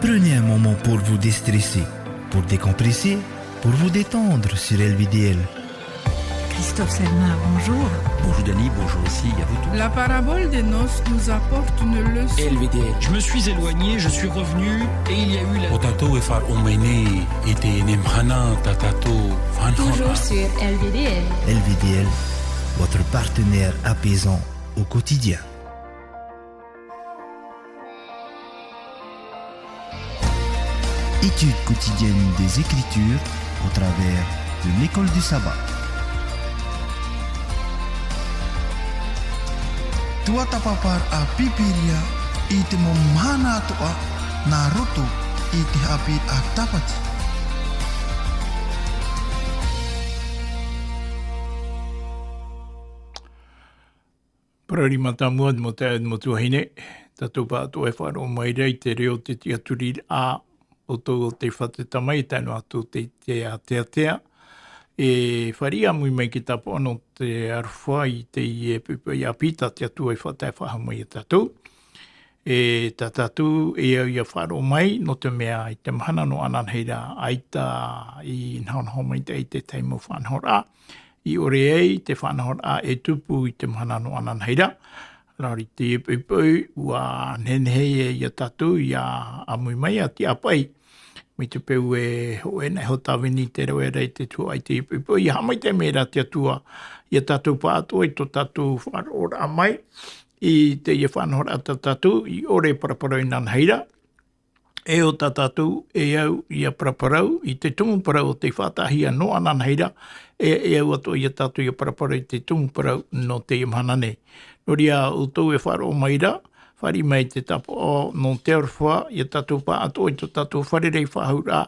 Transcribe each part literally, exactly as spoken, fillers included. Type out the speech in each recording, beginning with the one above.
Prenez un moment pour vous déstresser, pour décompresser, pour vous détendre sur L V D L. Christophe Salma, bonjour. Bonjour Dany, bonjour aussi à vous tous. La parabole des noces nous apporte une leçon. L V D L. Je me suis éloigné, je suis revenu et il y a eu la... ʻO tātou e faʻaroʻo mai nei i teie mahana tā tātou faʻanahoraʻa. Toujours sur L V D L. L V D L, votre partenaire apaisant au quotidien. Étude quotidienne des Écritures au travers de l'école du sabbat. Tuatāpaparaʻa Pīpīria i te mau mahana atoʻa nā roto i te haʻapiʻiraʻa Tāpati. Parau rima tāmua, te mau taeaʻe, te mau tuahine, tātou pāʻatoʻa e faʻaroʻo mai ra i te reo, te tiʻaturiraʻa, ʻoutou ʻo tei faʻaʻite mai, tae noa atu te, te, te, te, e fāriʻi ʻāmui mai te tāpaʻo nō te aroha i teie poʻipoʻi ʻāpī, tā te Atua i faʻatae faʻahou mai ia tātou. E tā tātou e au ʻia faʻaroʻo mai, nō te mea i te mahana nō ananahi ra, ʻaita i nahonaho maitaʻi te tahi mau faʻanahoraʻa, i ʻore ai te faʻanahoraʻa e tupu i te mahana nō ananahi ra. Nā reira i teie poʻipoʻi, ʻua nehenehe ia tātou ʻia ʻāmui mai, ʻa tiʻa paʻi. Mai te peu e hōʻē noa iho tāvini te reo ra i te tuhaʻa i teie poʻipoʻi, ʻia haʻamaitaʻi mai ra te Atua ia tātou pāʻatoʻa i tō tātou faʻaroʻoraʻa mai i teie faʻanahoraʻa tā tātou i ʻore e paraparau inanahi ra. E ʻo tā tātou e au ʻia paraparau i te tumu parau ʻo tei faʻataʻahia nō ananahi ra, e, e au atoʻa ia tātou ʻia paraparau i te tumu parau nō teie mahana nei. Nō reira, ʻoutou e faʻaroʻo mai ra, fāriʻi mai te tāpaʻo nō te aroha ia tātou pāʻatoʻa i tō tātou fārerei faʻahou ra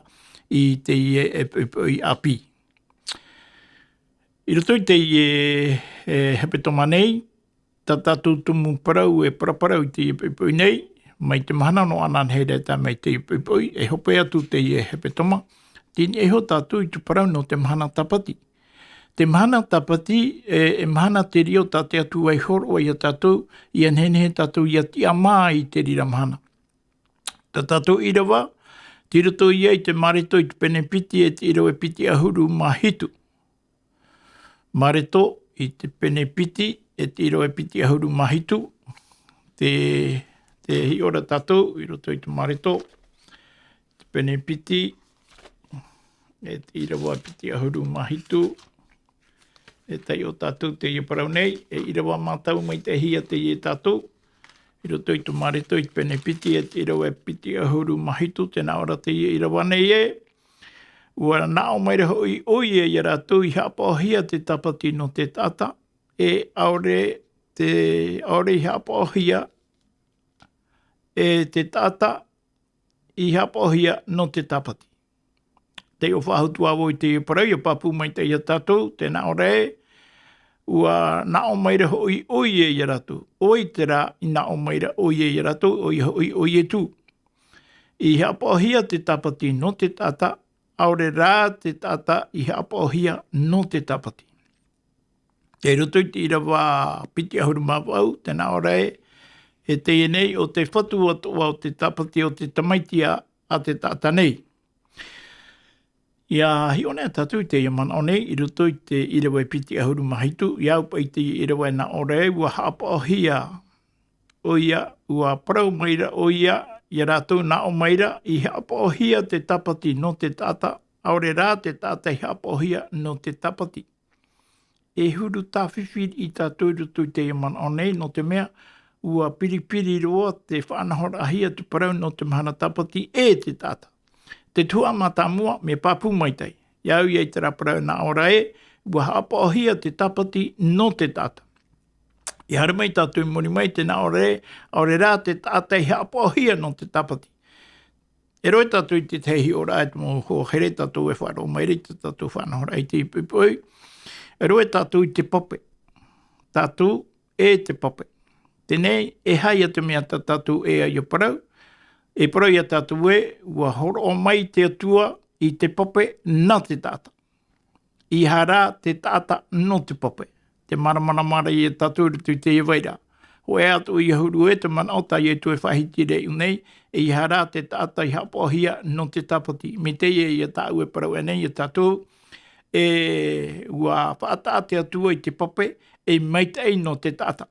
i teie, e, e, e ʻāpī. I roto i teie, e, hepetoma nei, tā tātou tumu parau e paraparau i teie poʻipoʻi nei, mai te mahana nō ananahi ra e tae mai teie poʻipoʻi, e hope atu teie hepetoma, tei niʻa iho tātou i te parau nō te mahana Tāpati. Te mahana Tāpati, e, e mahana te reo tā te Atua i hōroʻa ia tātou, ʻia nehenehe tātou ʻia tiʻamā i te reira mahana. Tā tātou ʻīrava, tei roto ia i te Mareko i te pene piti e te ʻīrava e piti ʻahuru mā hitu. Mareko i te pene piti e te ʻīrava e piti ʻahuru mā hitu. Te, te hiʻo ra tātou i roto i te Mareko, te pene piti e te ʻīrava e piti ʻahuru mā hitu. E taiʻo tātou teie parau nei, e ʻīrava mātau maitaʻi ia teie ia tātou. I roto i te Mareko i te pene piti e te ʻīrava e piti ʻahuru mā hitu, tē nā ʻō ra teie ʻīrava nei ē. ʻUa naʻo mai ra hoʻi ʻoia ia rātou i haʻapaʻohia te tāpati nō te taʻata, e ʻaore te, ʻaore i haʻapaʻohia e te taʻata i haʻapaʻohia nō te tāpati. Taiʻo faʻahou atu ā vau i teie parau, ʻia pāpū maitaʻi ia tātou, tē nā ʻō ra ē, ʻua naʻo mai ra hoʻi ʻoia ia rātou. ʻO vai terā i naʻo mai ra ʻoia ia rātou, ʻoia hoʻi ʻo Ietu. I haʻapaʻohia te tāpati nō te taʻata, ʻaore rā te taʻata i haʻapaʻohia nō te tāpati. I roto i te ʻīrava piti ʻahuru mā vaʻu, tē nā ʻō ra ē, e teie nei, ʻo te Fatu atoʻa ʻo te tāpati ʻo te tamaiti a, a te taʻata nei. ʻIa hiʻo nei tātou i teie manaʻo nei, i roto i te ʻīrava e piti ʻahuru mā hitu, ʻia au paʻi i te ʻīrava e nā ʻō ra ē, ʻua haʻapaʻohia ʻoia, ʻua parau mai ra ʻoia ia rātou, naʻo mai ra, i haʻapaʻohia te tāpati nō te taʻata, ʻaore rā te taʻata i haʻapaʻohia nō te tāpati. E huru tāfifi riʻi tātou i roto i teie manaʻo nei, nō te mea, ʻua piripiri roa te faʻanahoraʻahia te parau nō te mahana Tāpati e te taʻata. Te tuhaʻa mātāmua, mea pāpū maitaʻi. ʻIa au ia i terā parau nā ʻō ra ē, ʻua haʻapaʻohia te tāpati nō te taʻata. ʻIa haere mai tātou i muri mai, tē nā ʻō ra ē, ʻaore rā te taʻata i haʻapaʻohia nō te tāpati. E roaʻa tātou i te tahi hiʻoraʻa, e te mau hoa here, tātou e faʻaroʻo mai ra i tā tātou faʻanahoraʻa i teie poʻipoʻi. E roaʻa tātou i te pape. Tātou e te pape. Teie, e aha ia te mea tā tātou e ʻia parau? E parau ia tātou ē, ʻua hōroʻa mai te Atua i te pape nā te taʻata. ʻEiaha rā te taʻata nō te pape. Te māramarama ra ia tātou i roto i teie vai ra. Hōʻē atu i ahuru e te manaʻo tā Ietu e faʻahiti ra iʻu nei, e ʻeiaha rā te taʻata i haʻapaʻohia nō te tāpati. Mai teie ia tāʻu e parau aʻe nei ia tātou, e, ʻua faʻataʻa te Atua i te pape, e maitaʻi nō te taʻata.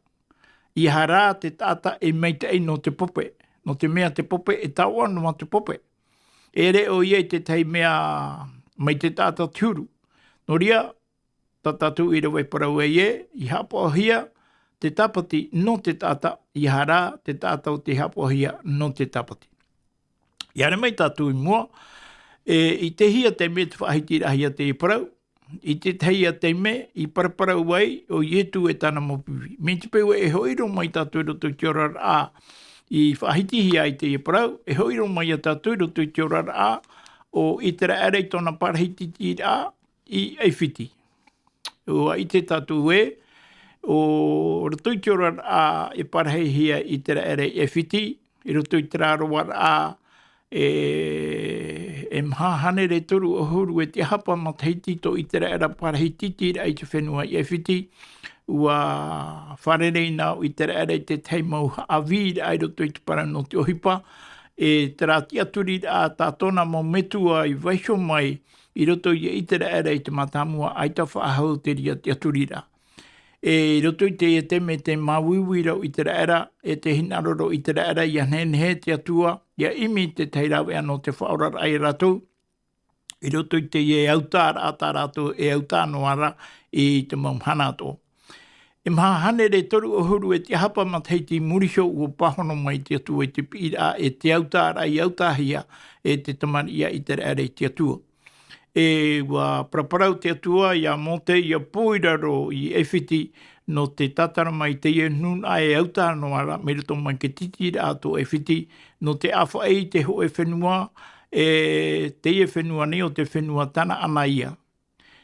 ʻEiaha rā te taʻata e maitaʻi nō te pape. Nō te mea te pape e taoʻa noa te pape. E ʻere ʻoia i te tahi mea mai te taʻata te huru. Nō reira, tā tātou i rave parau ai ē, i haʻapaʻohia te tāpati nō te taʻata, ʻeiaha rā te taʻata ʻo tei haʻapaʻohia nō te tāpati. I haere mai tātou i mua, e, i te hia taime te faʻahitiraʻahia teie parau, i te tahi ia taime, i paraparau ai ʻo Ietu e tāna mau pipi. Mai te peu e hoʻi roa mai tātou i roto i te oraraʻa, i faʻahitihia ai teie parau, e hoʻi roa mai ia tātou i roto i te oraraʻa, ʻo Iteraera i tōna parahitiraʻa, i ʻAifiti. ʻUa ʻite tātou ē, ʻo roto i te oraraʻa e parahihia Iteraera i ʻAifiti, i roto i terā roaraʻa, e, e maha hānere toru ʻahuru e tiahapa matahiti tō Iteraera parahitiraʻa i te fenua i ʻAifiti, ʻua fārerei na ʻo Iteraera i te tahi mau haʻavīraʻa i roto i te parau nō te ʻohipa, e terā tiʻaturiraʻa tā tōna mau metua i vaiiho mai i roto ia Iteraera i te mātāmua ʻaita faʻahou terā tiʻaturiraʻa. E, i roto i teie taime tē māuiui ra ʻo Iteraera, e tē hinaʻaro ra ʻo Iteraera, ʻia nehenehe te Atua, ʻia ʻimi te tahi rāveʻa nō te faʻaoraraʻa ia rātou, i roto i teie autaʻaraʻa tā rātou e autaʻa noa ra i te mau mahana atoʻa. E maha hānere toru ʻahuru e tiahapa matahiti i muri iho ʻua pāhono mai te Atua i te piʻiraʻa e te autaʻaraʻa i autaʻahia e te tamariʻi a Iteraera i te Atua. E ʻua paraparau te Atua ia Mōte ʻia pō i raro i ʻAifiti nō te tātara mai i teie nūnaʻa e autaʻa noa ra mai roto mai i te tītīraʻa tō ʻAifiti, nō te ʻāfaʻi i te hōʻē fenua, e teie fenua nei ʻo te fenua Tanaana ïa.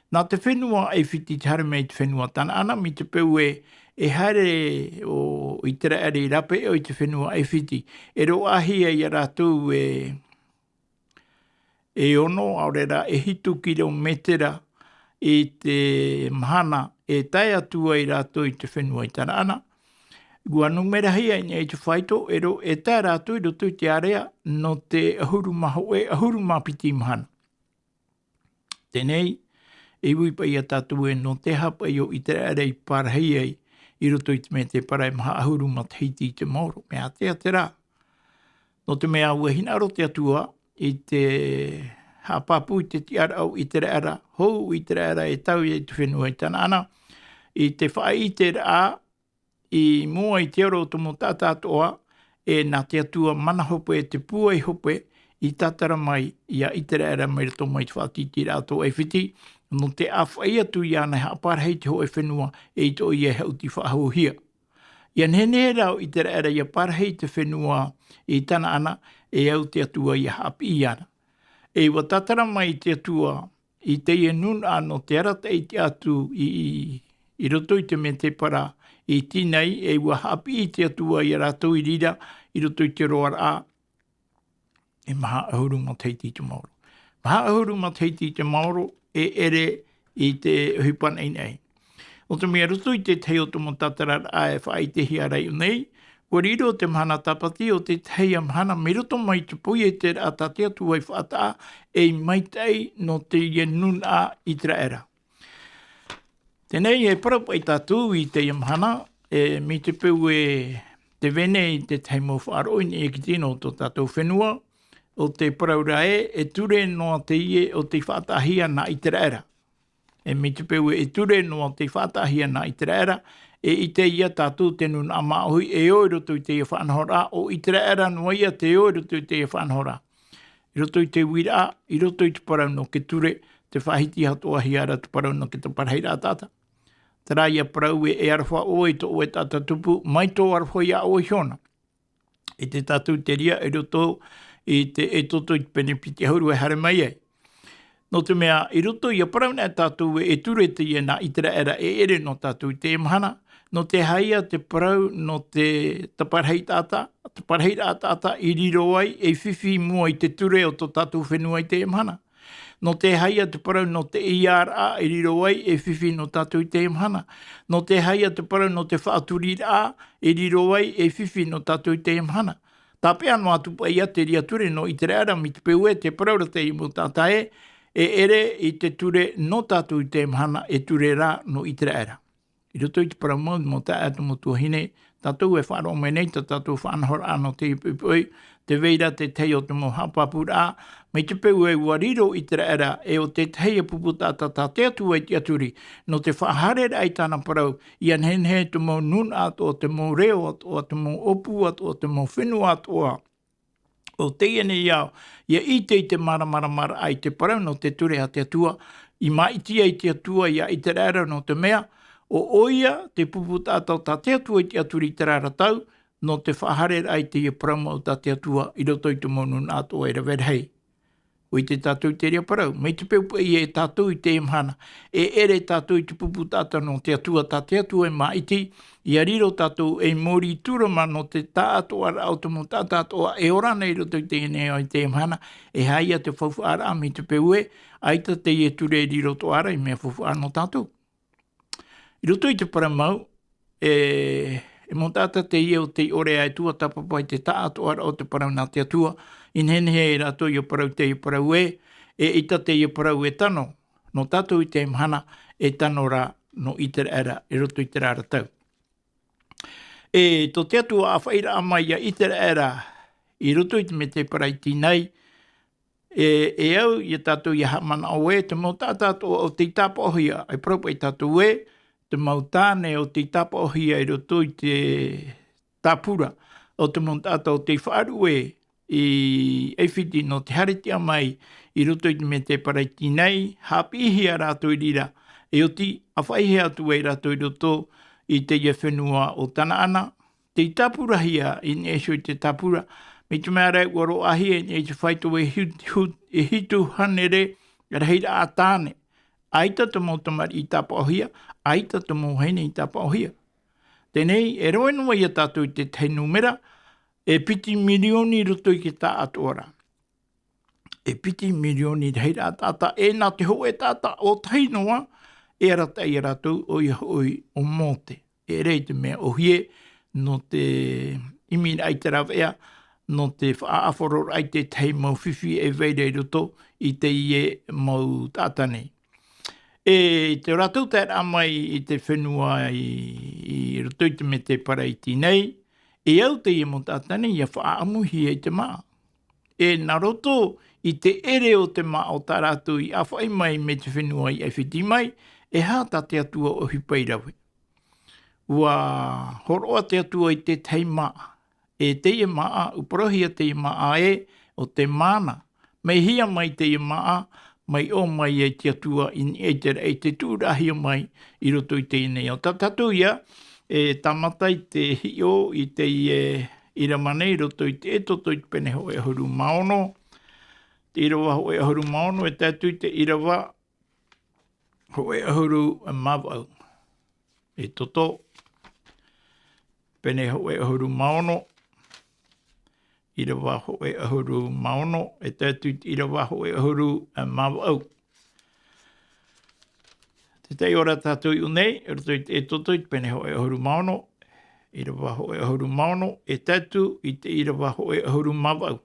Nā te fenua ʻAifiti te haere mai i te fenua Tanaana, mai te peu e, e haere ʻo Iteraera i rāpae i te fenua ʻAifiti. E roaʻahia ia rātou e, e ono, ʻaore rā, e hitu kirometera i te mahana e tae atu ai rātou i te fenua i Tanaana. ʻUa numerahia i niʻa i te faito, e ro-, e tae rātou i roto i te ārea nō te ʻahuru mā hōʻē, ʻahuru mā piti mahana. Teie nei, e ui paʻi ia tātou ē nō te aha paʻi ʻo Iteraera i parahi ai i roto i te mētēpara e maha ʻahuru matahiti i te maoro. Mea ātea terā. Nō te mea ʻua hinaʻaro te Atua i te haʻapāpū i te tiʻaraʻa o Iteraera, hou Iteraera e tae i te fenua i Tanaana, i te faʻaʻiteraʻa i mua i te ora o te mau taʻata atoʻa, e nā te Atua mana hope e te pūai hope i tātara mai ia Iteraera mai roto mai te faʻatītīraʻa tō ʻAifiti, nō te ʻāfaʻi atu iāna e haʻaparahi i te hōʻē fenua e ʻaita ʻoia e haʻuti faʻahouhia. ʻIa nehenehe rā ʻo Iteraera ʻia parahi i te fenua i Tanaana, e au te Atua ʻia haʻapiʻi iāna. E ʻua tātara mai te Atua i teie nūnaʻa nō te arataʻi i te ʻato i, i, i roto i te mētēpara i Tinai, e ʻua haʻapiʻi te Atua ia rātou i reira i roto i te roaraʻa e maha ʻahuru matahiti i te maoro. Maha ʻahuru matahiti i te maoro, e ʻere i te ʻohipa naʻinaʻi. Nō te mea i roto i te tahi o te mau tātararaʻa e faʻaʻitehia ra iʻo nei, ʻua riro te mahana tāpati ʻo te tahi ia mahana mai roto mai te poieteraʻa tā te Atua i faʻataʻa, e maitaʻi nō teie nūnaʻa Iteraera. Teie nei e parau paʻi tātou i teie mahana, e mai te peu e tē vai nei te tahi mau faʻaroʻo i niʻa i te tino o tō tātou fenua, ʻo te parau ra ē, e ture noa teie ʻo tei faʻataʻahia nā Iteraera. E mai te peu e ture noa tei faʻataʻahia nā Iteraera, e ʻite ia tātou te nūnaʻa māʻohi e ō i roto i teie faʻanahoraʻa, ʻo Iteraera noa ia tē ō i roto i teie faʻanahoraʻa. I roto i te uiraʻa, i roto i te parau nō te ture, tē faʻahiti atoʻahia ra te parau nō te parahiraʻa taʻata. Terā ia parau ē, e aroha ʻoe i tō ʻoe taʻata tupu, mai tō aroha ia ʻoe iho na. ʻIte tātou te reira i roto i te Exodo i te pene piti ʻahuru e haere mai ai. Nō te mea, i roto ia parau nei tātou ē, e ture teie nā Iteraera, e ʻere nō tātou i teie mahana, nō te aha ia te parau nō te taparahi taʻata, te parahiraʻa taʻata i riro ai, e fifi i mua i te ture o tō tātou fenua i teie mahana. Nō te aha ïa te parau nō te ʻeiāraʻa e riro ai e fifi nō tātou i teie mahana? Nō te aha ïa te parau nō te faʻaturiraʻa e riro ai e fifi nō tātou i teie mahana? Tāpeʻa noa atu paʻi ïa te reira ture nō ʻĪteraʻera mai te peu ē, te parau ra teie mau taʻata ē, e ʻere i te ture nō tātou i teie mahana, e ture rā nō ʻĪteraʻera. I roto i te parau mau, mau taeaʻe, mau tuahine, tātou e faʻaroʻo mai nei, tā tātou faʻanahoraʻa nō teie poʻipoʻi, tē vai ra te tahi o te mau haʻapāpūraʻa, mai te peu ē ʻua riro ʻĪteraʻera e ʻo te tahi e pupu taʻata tā te Atua i tiʻaturi, nō te faʻahaereraʻa i tāna parau, ʻia nehenehe te mau nūnaʻa atoʻa, te mau reo atoʻa, te mau ʻōpū atoʻa, te mau fenua atoʻa o teie nei ao, ʻia ʻite i te māramaramaraʻa i te parau nō te ture a te Atua, i māʻiti ai te Atua ia ʻĪteraʻera nō te mea, ʻo ʻoia te pupu taʻata tā te Atua i tiʻaturi i terā ra tau, nō te faʻahaereraʻa i teie parau mau tā te Atua i roto i te mau nūnaʻa atoʻa e rave rahi. ʻUa ʻite tātou i te reira parau, mai te peu paʻi ē tātou i teie mahana, e ʻere tātou i te pupu taʻata nō te Atua, tā te Atua e māʻiti, ʻia riro tātou ei mōrī tūrama nō te taʻatoʻaraʻa o te mau taʻata atoʻa e ora nei i roto i teie nei ao i teie mahana, e aha ïa te faufaʻaraʻa mai te peu ē, ʻaita teie ture e riro atoʻa ra ei mea faufaʻa nō tātou. I roto i te parau mau, e, e mau taʻata teie ʻo tei ʻore ā e tuatāpapa i te taʻatoʻaraʻa o te parau nā te Atua, i nehenehe ai rātou ʻia parau teie parau ē, e ʻaita teie parau e tano, nō tātou i teie mahana, e tano rā nō ʻĪteraʻera i roto i terā ra tau. E, tō te Atua ʻāfaʻiraʻa mai ia ʻĪteraʻera i roto i te mētēparaiti nei, e, e au ia tātou ʻia haʻamanaʻo ē, te mau taʻata atoʻa ʻo tei tāpaʻohia, e parau paʻi tātou ē, te mau tāne ʻo tei tāpaʻohia i roto i te tāpura, ʻo te mau taʻata ʻo tei faʻaruʻe i ʻAifiti nō te haereraʻa mai i roto i te mētēparaiti nei, haʻapiʻihia rātou i reira, e ʻoti, ʻāfaʻihia atu ai rātou i roto i teie fenua ʻo Tanaana, tei tāpurahia i niʻa iho i te tāpura, mai te mea ra ʻua roaʻahia i niʻa i te faito e hu-, hu-, e hitu hānere rahiraʻa tāne. ʻAita te mau tamariʻi i tāpaʻohia, ʻaita te mau vahine i tāpaʻohia. Teie nei, e rave noa ia tātou i te tahi nūmera, e piti mirioni i roto i te taʻatoʻaraʻa. E piti mirioni rahiraʻa taʻata, e nā te hōʻē taʻata ʻo tahi noa, e arataʻi ia rātou, ʻoia hoʻi ʻo Mōte. E ʻere i te mea ʻōhie, nō te ʻimiraʻa i te rāveʻa, nō te faʻaʻāfaro raʻa i te tahi mau fifi e vai ra i roto i teie mau taʻata nei. E tō rātou taeraʻa mai i te fenua i, i roto i te mētēparaiti nei, e au teie mau taʻata nei ʻia faʻaʻamuhia i te māʻa. E nā roto i te ʻere o te māʻa o tā rātou i ʻāfaʻi mai mai te fenua i ʻAifiti mai, e aha tā te Atua ʻohipa i rave. ʻUa hōroʻa te Atua i te tahi māʻa. E teie māʻa, ʻua parauhia teie māʻa ē, ʻo te māna. Mai hea mai teie māʻa, mai ʻō mai ai te Atua i niʻa i te raʻi, tei tuʻuraʻahia mai i roto i teie nei ao. Tā tātou ïa, e tāmata i te hiʻo i teie ʻīrava nei, i roto i te Exodo i te pene hōʻē ʻahuru mā ono, te ʻīrava hōʻē ʻahuru mā ono, e tae atu i te ʻīrava hōʻē ʻahuru mā vaʻu. Exodo, pene hōʻē ʻahuru mā ono, ʻīrava hōʻē ʻahuru mā ono, e tae atu i te ʻīrava hōʻē ʻahuru mā vaʻu. Tē taiʻo ra tātou i ʻō nei, i roto i te Exodo i te pene hōʻē ʻahuru mā ono, ʻīrava hōʻē ʻahuru mā ono, e tae atu i te ʻīrava hōʻē ʻahuru mā vaʻu.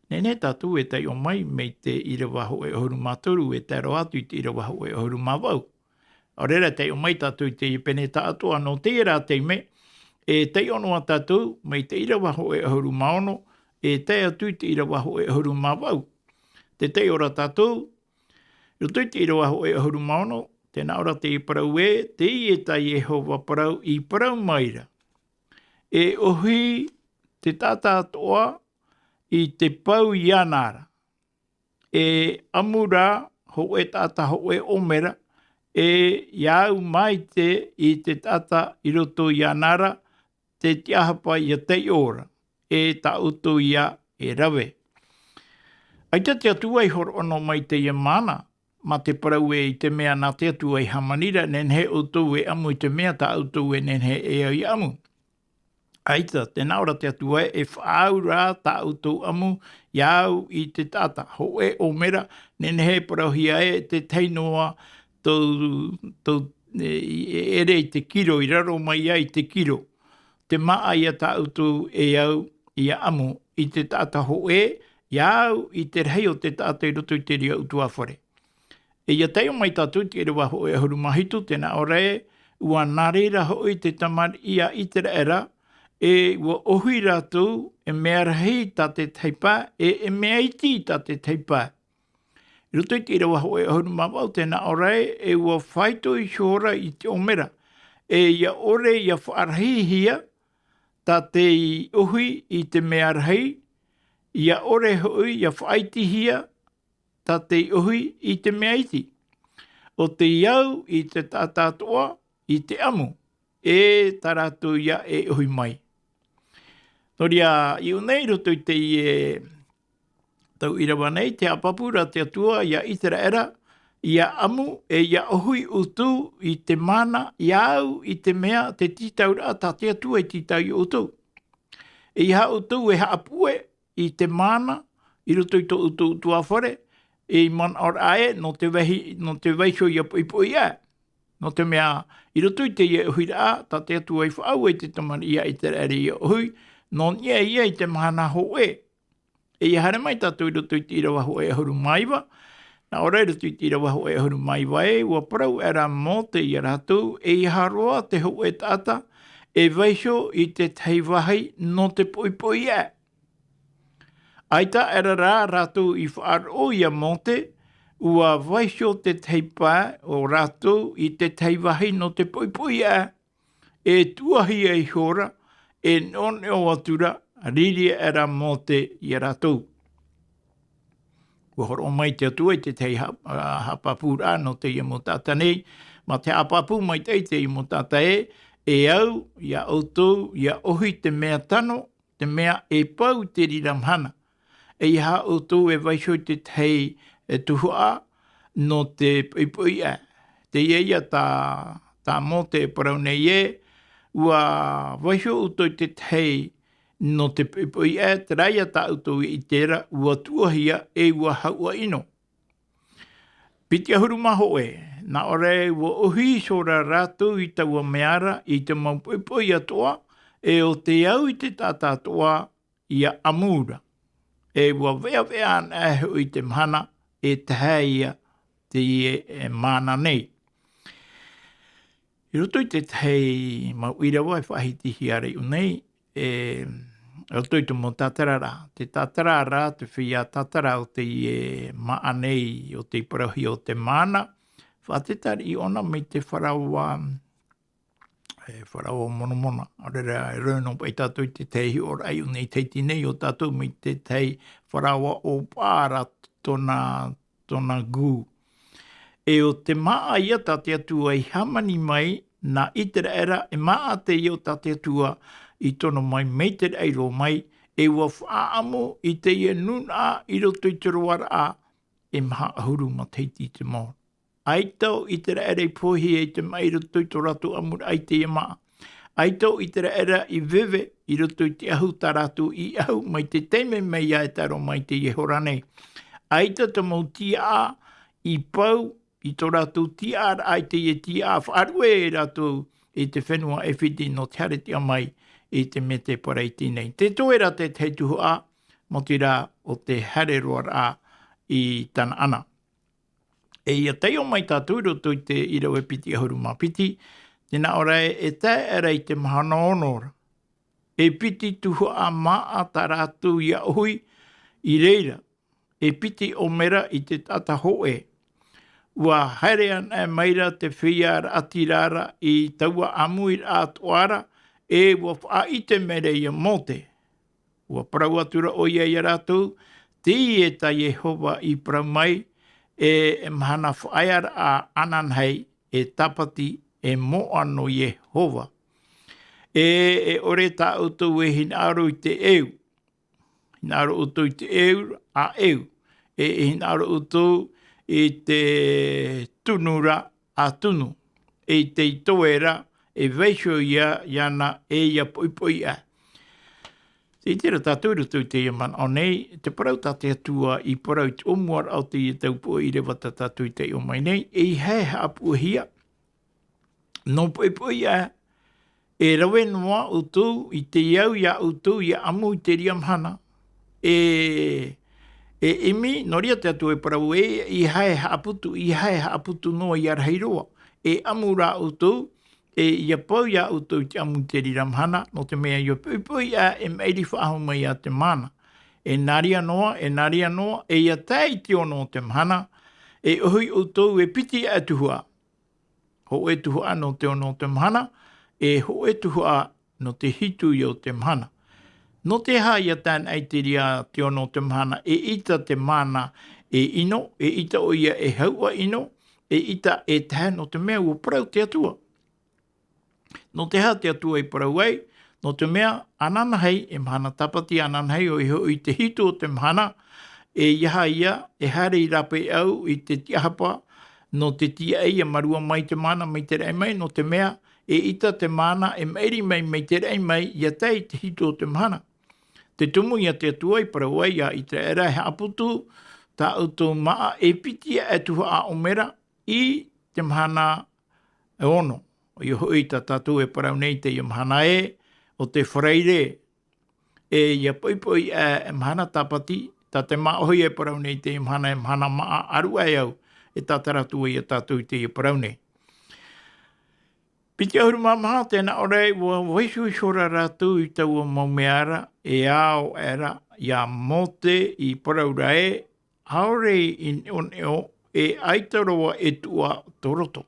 Nehenehe tātou e taiʻo mai, mai te ʻīrava hōʻē ʻahuru mā toru, e tae roa atu i te ʻīrava hōʻē ʻahuru mā vaʻu. ʻAore ra e taiʻo mai tātou i te pene taʻatoʻa nō teie rā taime, e taiʻo noa tātou, mai te ʻīrava hōʻē ʻahuru mā ono, e tae atu i te ʻīrava hōʻē ʻahuru mā vaʻu. Tē taiʻo ra tātou, i roto i te ʻīrava hōʻē ʻahuru mā ono, tē nā ʻō ra teie parau ē, teie tā Iehova parau i parau mai ra. E ʻohi te taʻata atoʻa i te pau iāna ra. E ʻamu rā hōʻē taʻata hōʻē ʻōmera, e ʻia au maite i te taʻata i roto iāna ra, te tiʻahapa ʻia taiʻo ra, e tā ʻoutou ïa e rave. ʻAita te Atua i hōroʻa noa mai teie māna, mā te parau ē, i te mea nā te Atua i hāmani ra, nehenehe ʻoutou e ʻamu i te mea tā ʻoutou e nehenehe e au ʻia ʻamu. ʻAita, tē nā ʻō ra te Atua ē, e faʻaau rā tā ʻoutou ʻamu, ia au i te taʻata. Hōʻē ʻōmera, nehenehe e parauhia ē, te tahi noa tau, tau, e, e, ʻere i te kiro, i raro mai ai te kiro. Te māʻa ia tā ʻoutou e au, ia ʻamu, i te taʻata hōʻē, ia au i te rahi o te taʻata i roto i te reira ʻutuāfare. E ia taiʻo mai tātou i te ʻīrava hōʻē ʻahuru mā hitu, tē nā ʻō ra ē, ua nā reira hoʻi te tamariʻi a Iteraera, e ua ʻohi rātou, e mea rahi tā te tahi pae, e, e mea iti tā te tahi pae. I roto i te ʻīrava hōʻē ʻahuru mā vaʻu, tē nā ʻō ra ē, e ua faito iho ra i te ʻōmera, e ia ʻore ia faʻarahihia, tā te ʻohi i te mea rahi, ia ʻore hoʻi ia faʻaitihia, tā te ʻohi i te mea iti. ʻO te au i te taʻata atoʻa, i te ʻamu, e tā rātou ia e ʻohi mai. Nō reira, i ʻō nei i roto i teie tau ʻīrava nei, tē haʻapāpū ra te Atua ia Iteraera, ia ʻamu, e ia ʻohi ʻoutou i te mana, ia au i te mea, te tītauraʻa tā te Atua i tītau ia ʻoutou. E ia ʻoutou e haʻapuʻe i te mana, i roto i tō ʻoutou ʻutuāfare, e i manaʻo ra ē, nō te vaihi-, nō te vaiho ia poʻipoʻi aʻe. Nō te mea, i roto i teie ʻohiraʻa, tā te Atua i faʻaau ai te tamariʻi a Iteraera ia ʻohi, nō niʻa ia i te mahana hōʻē. E ia haere mai tātou i roto i te ʻīrava hōʻē ʻahuru mā iva, nā ʻō ra i roto i te ʻīrava hōʻē ʻahuru mā iva ē, ua parau aʻera Mōte ia rātou, e ʻeiaha roa te hōʻē taʻata, e vaiho i te tahi vāhi nō te poʻipoʻi aʻe. ʻAita aʻera rā rātou i faʻaroʻo ia Mōte, ua vaiho te tahi pae o rātou i te tahi vāhi nō te poʻipoʻi aʻe, e tuʻuhia iho ra, e neʻoneʻo atu ra, riri aʻera Mōte ia rātou. Ua hōroʻa mai te Atua i te tahi ha-, a, haʻapāpūraʻa nō teie mau taʻata nei, mā te haʻapāpū maitaʻi i teie mau taʻata ē, e au, ia ʻoutou, ia ʻohi te mea tano, te mea e pau te reira mahana. E ʻeiaha ʻoutou e vaiho i te tahi, e, tuhaʻa nō te poʻipoʻi aʻe. Teie ia tā, tā Mōte e parau nei ē, ua vaiho ʻoutou i te tahi nō te poʻipoʻi aʻe, terā ia tā ʻoutou e ʻite ra, ua tuʻuhia e ua hauʻa ʻino. Piti ʻahuru mā hōʻē, nā ʻō ra ē, ua ʻohi iho ra rātou i taua mea ra, i te mau poʻipoʻi atoʻa, e ʻo te au i te taʻata atoʻa, ia ʻamu ra. E ua veʻaveʻa ana e hoʻi te mahana, e tahe ia teie, e, mana nei. I roto i te tahi mau ʻīrava e faʻahitihia ra i ʻō nei, e, i roto i te mau tātararaʻa. Te tātararaʻa, te feiā tātara o teie māʻa nei, o te parauhia o te mana. Faʻatetariʻi ʻōna mai te faraoa, e, faraoa Monomona. ʻAore ra, e rave noa paʻi tātou i te tahi hiʻoraʻa i ʻō nei i Tahiti nei, ʻo tātou mai te tahi faraoa ʻōpū ra tōna, tōna gū. E ʻo te māʻa ia tā te Atua i hāmani mai, nā Iteraera, e māʻa teie o tā te Atua i tono mai, mai te raʻi roa mai, e ua faʻaʻamu i teie nūnaʻa i roto i te roaraʻa, e maha ʻahuru matahiti i te mao. ʻAita ʻo Iteraera i pohe i te maʻi i roto i tō rātou ʻamuraʻa i teie māʻa. ʻAita ʻo Iteraera i veve i roto i te ʻahu tā rātou i ʻahu mai te taime mai ia e tae roa mai i teie hora nei. ʻAita te mau tiaʻa i pau i tō rātou tiaʻaraʻa i teie tiaʻa faʻaruʻe e rātou i te fenua ʻAifiti nō te haereraʻa mai i te Medeteraneane nei. Tē toe ra te tahi tuhaʻa, maoti rā ʻo te haere roaraʻa i Tanaana. E ia taiʻo mai tātou i roto i te ʻīrava piti ʻahuru mā piti, tē nā ʻō ra ē, e tae aʻera i te mahana ono ra. E piti tuhaʻa māʻa tā rātou ia ʻohi i reira, e piti ʻōmera i te taʻata hōʻē. Ua haere anaʻe mai ra te feiā raʻatira ra i taua ʻāmuiraʻa atoʻa ra, e ua faʻaʻite mai ra ia Mōte. Ua parau atu ra ʻoia ia rātou, teie tā Iehova i parau mai, e, e mahana faʻaearaʻa ananahi, e tāpati, e moʻa nō Iehova. E, e ʻore tā ʻoutou e hinaʻaro i te ʻeu. Hinaʻaro ʻoutou i te ʻeu, a ʻeu. E, e hinaʻaro ʻoutou i te tunu ra, a tunu. E i te toe ra, e vaiho ia, iāna, e ia poʻipoʻi aʻe. Tē ʻite ra tātou i roto i teie manaʻo nei, te parau tā te Atua i parau i te ʻōmuaraʻa o teie tau poʻe ʻīrava tā tātou i taiʻo mai nei, ʻeiaha e haʻapuʻehia, nō poʻipoʻi aʻe, e rave noa ʻoutou i te au ia ʻoutou ʻia ʻamu i te reira mahana. E, e ʻimi, nō reira te Atua e parau ē, ʻeiaha e haʻaputu, ʻeiaha e haʻaputu noa ʻia rahi roa. E ʻamu rā ʻoutou, e ʻia pau ia ʻoutou i te ʻamu i te reira mahana, nō te mea ʻia poʻipoʻi aʻe e maʻiri faʻahou mai ia te mana. E nā reira noa, e nā reira noa, e ʻia tae i te ono o te mahana, e ʻohi ʻoutou e piti aʻe tuhaʻa. Hōʻē tuhaʻa nō te ono o te mahana, e hōʻē tuhaʻa nō te hitu ia o te mahana. Nō te aha ʻia tae ana i te reira te ono o te mahana, eʻita te mana e ʻino, eʻita ʻoia e hauʻa ʻino, eʻita e tahe, nō te mea ʻua parau te Atua. Nō te aha te Atua i parau ai, nō te mea, ananahi, e mahana tāpati ananahi, ʻoia hoʻi te hitu o te mahana, ʻeiaha ia, e haere i rāpae au i te tiʻahapa, nō te tīaʻi ʻia mārua mai te mana mai te raʻi mai, nō te mea, eʻita te mana e maʻiri mai mai te raʻi mai, ʻia tae i te hitu o te mahana. Te tumu ia te Atua i parau ai ia Iteraera e haʻaputu, tā ʻoutou māʻa e piti aʻe tuhaʻa ʻōmera, i te mahana e ono. ʻOia hoʻi tā tātou e parau nei teie mahana ē, o te Faraire, e ʻia poʻipoʻi aʻe e mahana tāpati, tā te māʻohi e parau nei teie mahana e mahana māʻa aruʻa e au, e tātara atu ai ia tātou i teie parau nei. Piti ʻahuru mā maha, tē nā ʻō ra ē, ʻua vaiho ihora rātou i taua mau mea ra, e ao aʻera ia Mōte i parau ra ē, ʻaore i neʻoneʻo, e ʻaita roa e tuʻa tō roto.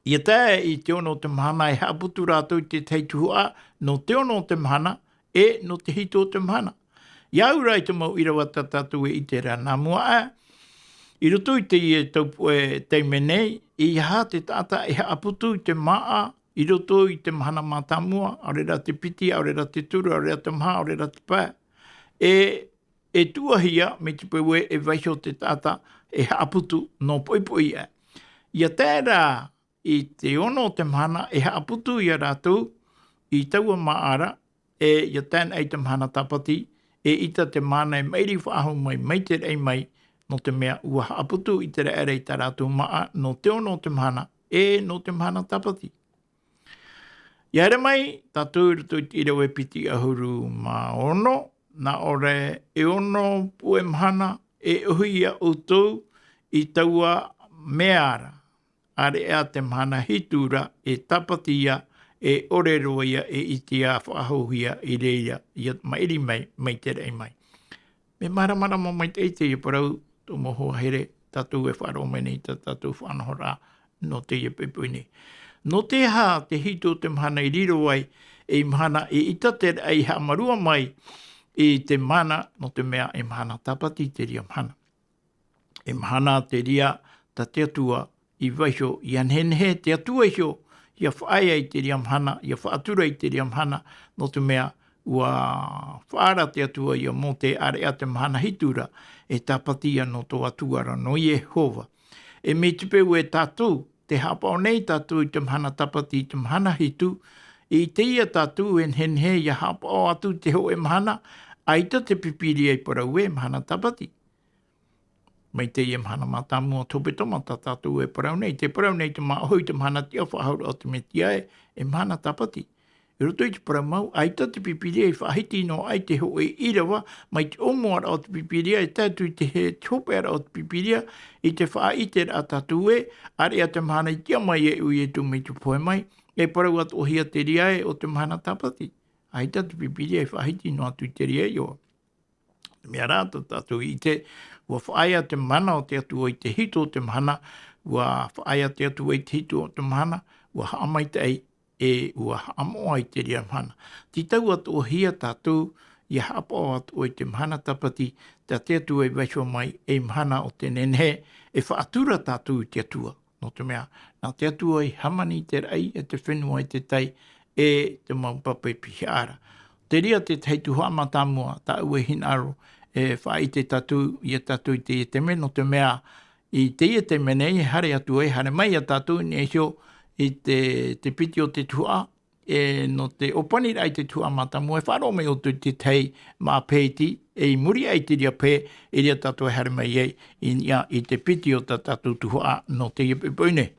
ʻIa tae i te ono o te mahana e haʻaputu rātou i te tahi tuhaʻa, nō te ono o te mahana, e nō te hitu o te mahana. ʻIa au ra i te mau ʻīrava tā tātou e ʻite ra nā mua aʻe, i roto i teie tau poʻe taime nei, ʻeiaha te taʻata e haʻaputu i te māʻa, i roto i te mahana mātāmua, ʻaore rā te piti, ʻaore rā te toru, ʻaore rā te maha, ʻaore rā te pae. E, e tuʻuhia, mai te peu ē, e vaiho te taʻata e haʻaputu nō poʻipoʻi aʻe. ʻIa tae ra i te ono o te mahana e haʻaputu ia rātou i taua māʻa ra, e ʻia tae ana i te mahana tāpati, eʻita te mana e maʻiri faʻahou mai, mai te raʻi mai, nō te mea ʻua haʻaputu Iteraera i tā rātou māʻa, nō te ono o te mahana, e nō te mahana tāpati. ʻIa haere mai tātou i roto i te ʻīrava e piti ʻahuru mā ono, nā ʻō ra ē, e ono poʻe mahana, e ʻohi ia ʻoutou i taua mea ra. ʻĀreʻa te mahana hitu ra, e tāpati ia, e ʻore roa ia, e ʻitea faʻahouhia i reira, ʻia maʻiri mai, mai te raʻi mai. Mea māramarama maitaʻi teie parau, tō mau hoa here, tātou e faʻaroʻo mai nei, tā tātou faʻanahoraʻa, nō teie poʻipoʻi nei. Nō te aha te hitu o te mahana i riro ai, ei mahana eʻita te raʻi haʻamārua mai i te mana, nō te mea e mahana tāpati te reira mahana. E mahana te reira tā te Atua i vaiho, ʻia nehenehe te Atua iho, ʻia faʻaea i te reira mahana, ʻia faʻatura i te reira mahana, nō te mea ʻua faʻaara te Atua ia Mōte, ʻāreʻa te mahana hitu ra, e tāpati ia nō tō Atua ra, nō Iehova. E mai te peu ē tātou, tē haʻapaʻo nei tātou i te mahana tāpati, i te mahana hitu, i teie tātou e nehenehe ʻia haʻapaʻo atu te hōʻē mahana, ʻaita te Pīpīria i parau ē mahana tāpati. Mai teie mahana mātāmua o te hepetoma tā tātou e parau nei, tē parau nei te māʻohi i te mahana tiʻa faʻahou o te Mesia ē, e mahana tāpati. I roto i te parau mau, ʻaita te Pīpīria i faʻahiti noa ai te hōʻē ʻīrava, mai te ʻōmuaraʻa o te Pīpīria, e tae atu i te hē, te hopeʻaraʻa o te Pīpīria, i te faʻaʻiteraʻa tātou ē, ʻāreʻa te mahana i tiʻa mai e ʻo Ietu mai te pohe mai, e parau atoʻahia te reira ē o te mahana tāpati. ʻAita te Pīpīria i faʻahiti noa atu i te reira iho. Mea rā, tā tātou i ʻite, ʻua faʻaea te mana o te Atua i te hitu o te mahana, ʻua faʻaea te Atua i te hitu o te mahana, ʻua haʻamaitaʻi, e ʻua haʻamoʻa i te reira mahana. Tītau atoʻahia tātou, ʻia haʻapaʻo atoʻa i te mahana tāpati, tā te Atua i vaiho mai, ei mahana o te nehenehe, e faʻatura tātou i te Atua. Nō te mea, nā te Atua i hāmani te raʻi, e te fenua, e te tai, e te mau papa i pihaʻa ra. Te reira te tahi tuhaʻa mātāmua, tāʻu e hinaʻaro, e faʻaʻite tātou, ia tātou i teie taime, nō te mea, i teie taime nei, e haere atu ai, haere mai ia tātou i niʻa iho i te, te piti o te tuhaʻa, e nō te ʻōpaniraʻa i te tuhaʻa mātāmua, e faʻaroʻo mai ʻoutou i te tahi mā pēti, e i muri aʻe i te reira pae, i reira tātou e haere mai ai, i niʻa i te piti o tā tātou tuhaʻa nō teie poʻipoʻi nei.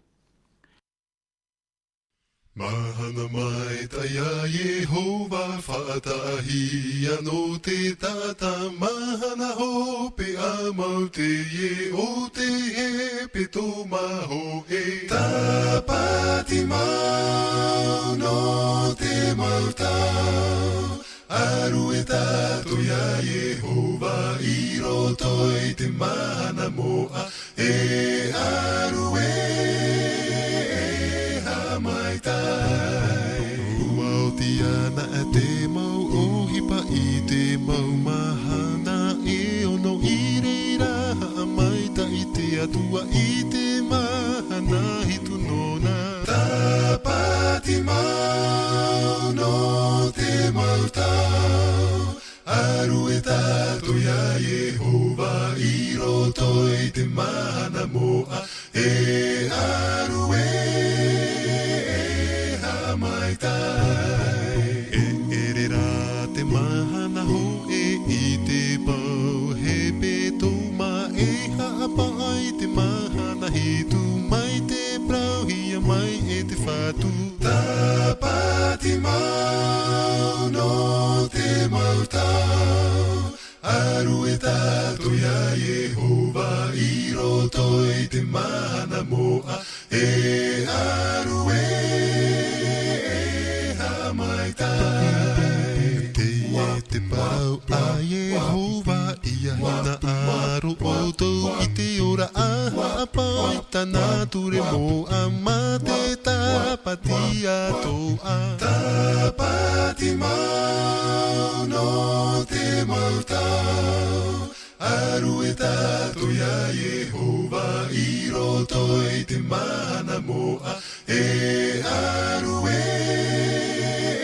Mahana maitaʻi a Iehova, faʻataʻahia nō te taʻata. Mahana hopeʻa mau teie o te hepetoma hōʻē. Tāpati mau nō te mau tau. Aru e tātou ia Iehova i roto i te mahana moʻa, e aru e, e haʻamaitaʻi. Ua oti ana te mau ʻohipa i te mau mahana e ono i reira, haʻamaitaʻi te Atua i te mahana hitu nōna. Tāpati mau nō te mau tau. Aru e tātou ia Iehova i roto i te mahana moʻa, e aru e, e haʻamaitaʻi. E ʻere rā te mahana hōʻē i te pau hepetoma, e haʻapaʻo i te mahana hitu mai te parauhia mai e te Fatu. Tāpati mau nō te mau tau. Aru e tātou ia Iehova i roto i te mahana moʻa, e aru e, e haʻamaitaʻi. Teie te parau a Iehova, ʻia hinaʻaro ʻoutou i te ora, ʻa haʻapaʻo i tāna ture moʻa mā te tāpati atoʻa. Tāpati mau nō te mau tau. Aru e tātou ia Iehova i roto i te mahana moʻa, e aru e,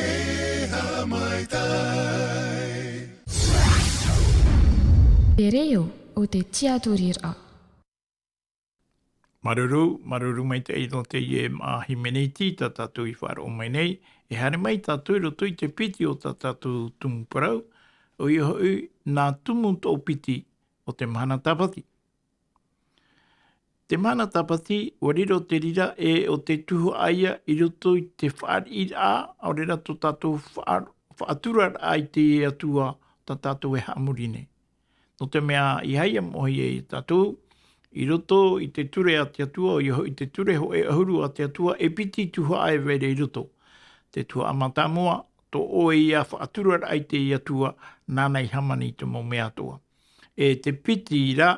e haʻamaitaʻi. Te reo o te tiaturiraʻa. Māuruuru, māuruuru maitaʻi nō teie, ā, hīmene iti tā tātou i faʻaroʻo mai nei, e haere mai tātou i roto i te piti o tā tātou tumu parau, ʻoia hoʻi, nā tumu toʻopiti o te mahana Tāpati. Te mahana Tāpati, ʻua riro te reira ē ʻo te tuhaʻa ia i roto i te fāriʻiraʻa, ʻaore rā tō tātou faʻa-, faʻaturaraʻa i te Atua tā tātou e haʻamori nei. Nō te mea, ʻeiaha ia moʻohia ia tātou, i roto i te ture a te Atua, ʻoia hoʻi te ture hōʻē ʻahuru a te Atua, e piti tuhaʻa e vai ra i roto. Te tuhaʻa mātāmua, tō ʻoe ia faʻaturaraʻa i te Atua, nāna i hāmani i te mau mea atoʻa. E te piti ra,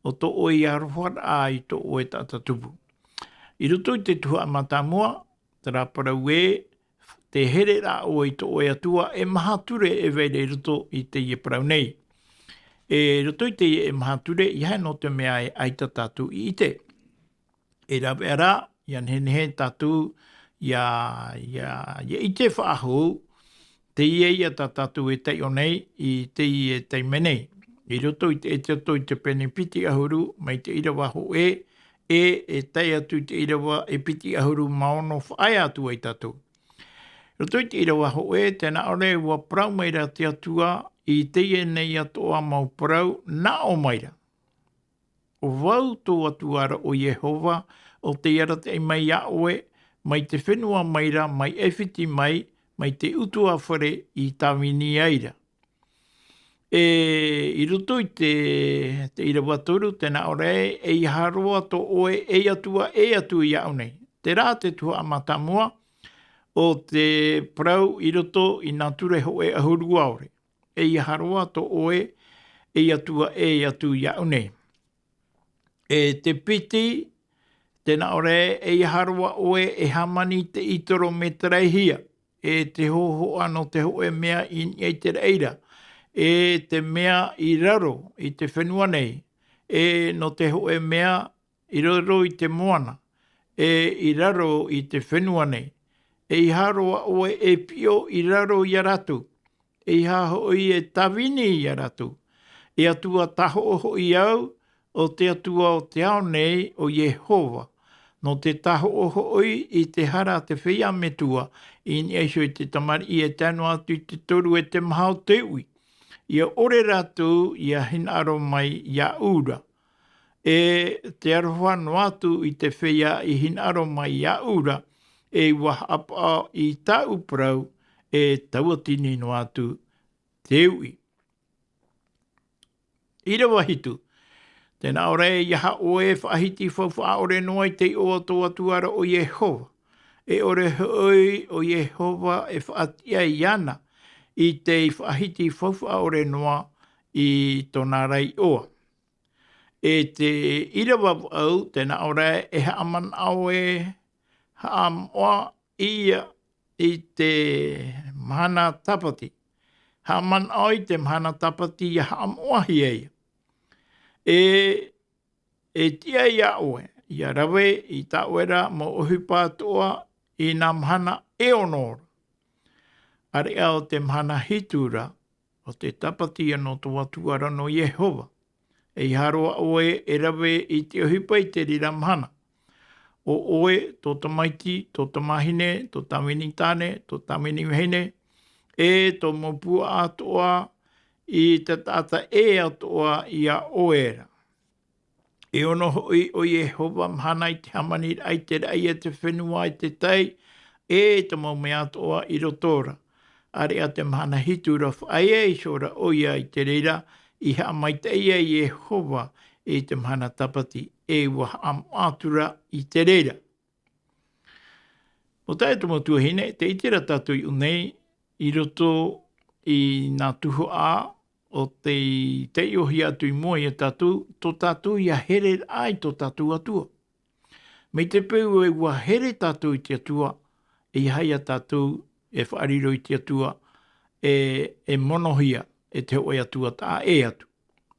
ʻo tō ʻoe ia aroharaʻa i tō ʻoe taʻata tupu. I roto i te tuhaʻa mātāmua, terā parau ē, tē here ra ʻoe i tō ʻoe Atua, e maha ture e vai ra i roto i teie parau nei. E roto i teie e maha ture, ʻeiaha nō te mea e ʻaita tātou i ʻite. E rāveʻa ra, ʻia nehenehe tātou, ʻia, ʻia, ʻia ʻite faʻahou, teie ia tā tātou e taiʻo nei, i teie taime nei. I roto i te Exodo i te pene piti ʻahuru, mai te ʻīrava hōʻē, e, e tae atu i te ʻīrava e piti ʻahuru mā ono faʻaea atu ai tātou. Roto i te ʻīrava hōʻē, tē nā ʻō ra, ʻua parau mai ra te Atua, i teie nei atoʻa mau parau, nā ʻō mai ra. ʻO vau tō Atua ra ʻo Iehova, ʻo tei arataʻi mai iā ʻoe, mai te fenua mai ra, mai ʻAifiti mai, mai te ʻutuāfare i tāvini ai ra. E, i roto i te, te ʻīrava toru, tē nā ʻō ra ē, ʻeiaha roa tō ʻoe ei Atua ʻē atu iāʻu nei. Terā te tuhaʻa mātāmua o te parau i roto i nā ture hōʻē ʻahuru ʻaore. ʻEiaha roa tō ʻoe ei Atua ʻē atu iāʻu nei. E te piti, tē nā ʻō ra ē, ʻeiaha roa ʻoe e hāmani tei torometaraʻihia, e te hōhoʻa nō te hōʻē mea i niʻa i te raʻi ra, e te mea i raro i te fenua nei, e nō te hōʻē mea i raro i te moana, e i raro i te fenua nei. ʻEiaha roa ʻoe e piʻo i raro iā rātou, ʻeiaha hoʻi e tāvini iā rātou. E Atua tāhoʻo hoʻi au, ʻo te Atua o te ao nei, ʻo Iehova. nō te tāhoʻo hoʻi i te hara a te feiā metua, i niʻa iho i te tamariʻi e tae noa atu i te toru e te maha o te uʻi. ʻIa ʻore rātou ʻia hinaʻaro mai iāʻu ra. E te aroha noa atu i te feiā i hinaʻaro mai iāʻu ra, e ʻua haʻapaʻo i tāʻu parau, e tauatini noa atu te uʻi. ʻĪrava hitu. Tē nā ʻō ra ē, ʻeiaha ʻoe e faʻahiti faufaʻa ʻore noa i te iʻoa o tō Atua ra ʻo Iehova. E ʻore hoʻi ʻo Iehova e faʻatiʻa iāna i te faʻahiti faufaʻa ʻore noa i tōna ra iʻoa. E te ʻīrava vaʻu, tē nā ʻō ra ē, e haʻamanaʻo e haʻamoʻa ʻia i te mahana tāpati. Haʻamanaʻo i te mahana tāpati ʻia haʻamoʻahia ïa. E, e tiʻa iā ʻoe, ʻia rave i tā ʻoe ra mau ʻohipa atoʻa i nā mahana e ono ra. ʻĀreʻa ʻo te mahana hitu ra, ʻo te tāpati ïa nō tō Atua ra nō Iehova. ʻEiaha roa ʻoe e rave i te ʻohipa i te reira mahana. ʻO ʻoe, tō tamaiti, tō tamāhine, tō tāvini tāne, tō tāvini vahine, e tō mau puaʻa atoʻa, i te taʻata ʻē atoʻa iā ʻoe ra. E ono hoʻi ʻo Iehova mahana i te hāmaniraʻa i te raʻi, e te fenua, e te tai, e te mau mea atoʻa i roto ra. ʻĀreʻa te mahana hitu ra, faʻaea iho ra ʻoia i te reira, i haʻamaitaʻi ai Iehova i te mahana tāpati, e ʻua haʻamoʻa atu ra i te reira. Mau taeaʻe, mau tuahine, tē ʻite ra tātou i ʻō nei, i roto i nā tuhaʻa o tei taiʻohia atu i mua iā tātou, tō tātou ïa hereraʻa i tō tātou Atua. Mai te peu ē ʻua here tātou i te Atua, ʻeiaha ïa tātou e faʻariro i te Atua, e, e monohia e te hōʻē atua taʻa ʻē atu.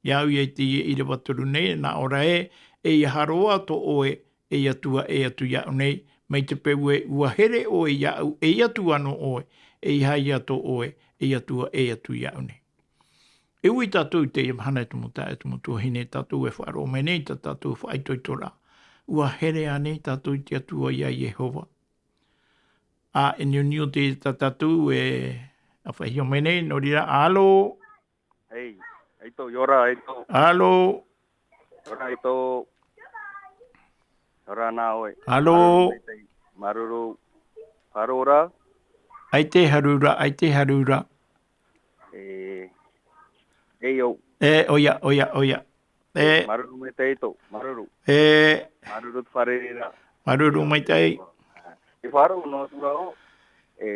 Iāʻu ïa i teie ʻīrava toru nei, nā ʻō ra ē, ʻeiaha roa tō ʻoe ei atua ʻē atu iāʻu nei, mai te peu ē ʻua here ʻoe iāʻu, ei atua nō ʻoe, ʻeiaha ïa tō ʻoe ei atua ʻē atu iāʻu nei. E ui tātou i teie mahana, e te mau taeaʻe, e te mau tuahine, tātou e faʻaroʻo mai nei i tā tātou faʻaitoitoraʻa. ʻUa here ānei tātou i te Atua ʻo Iehova? ʻĀ, e niuniu te tā tātou e faʻaʻite mai nei, nō reira, alo. Hei, ʻaita, ʻia ora, ʻaita. Alo. ʻIa ora, ʻaita. ʻIa ora nā ʻoe. Alo. Māuruuru maitaʻi. Māuruuru. Faʻaroʻo ra. ʻAita, haru ra, ʻaita, haru ra. E, e, ʻo. E, ʻoia, ʻoia, ʻoia. E. Māuruuru maitaʻi ʻaita, māuruuru. E. Māuruuru te fārereiraʻa. Māuruuru maitaʻi. E faʻaroʻo noa atu ra ʻoe. E,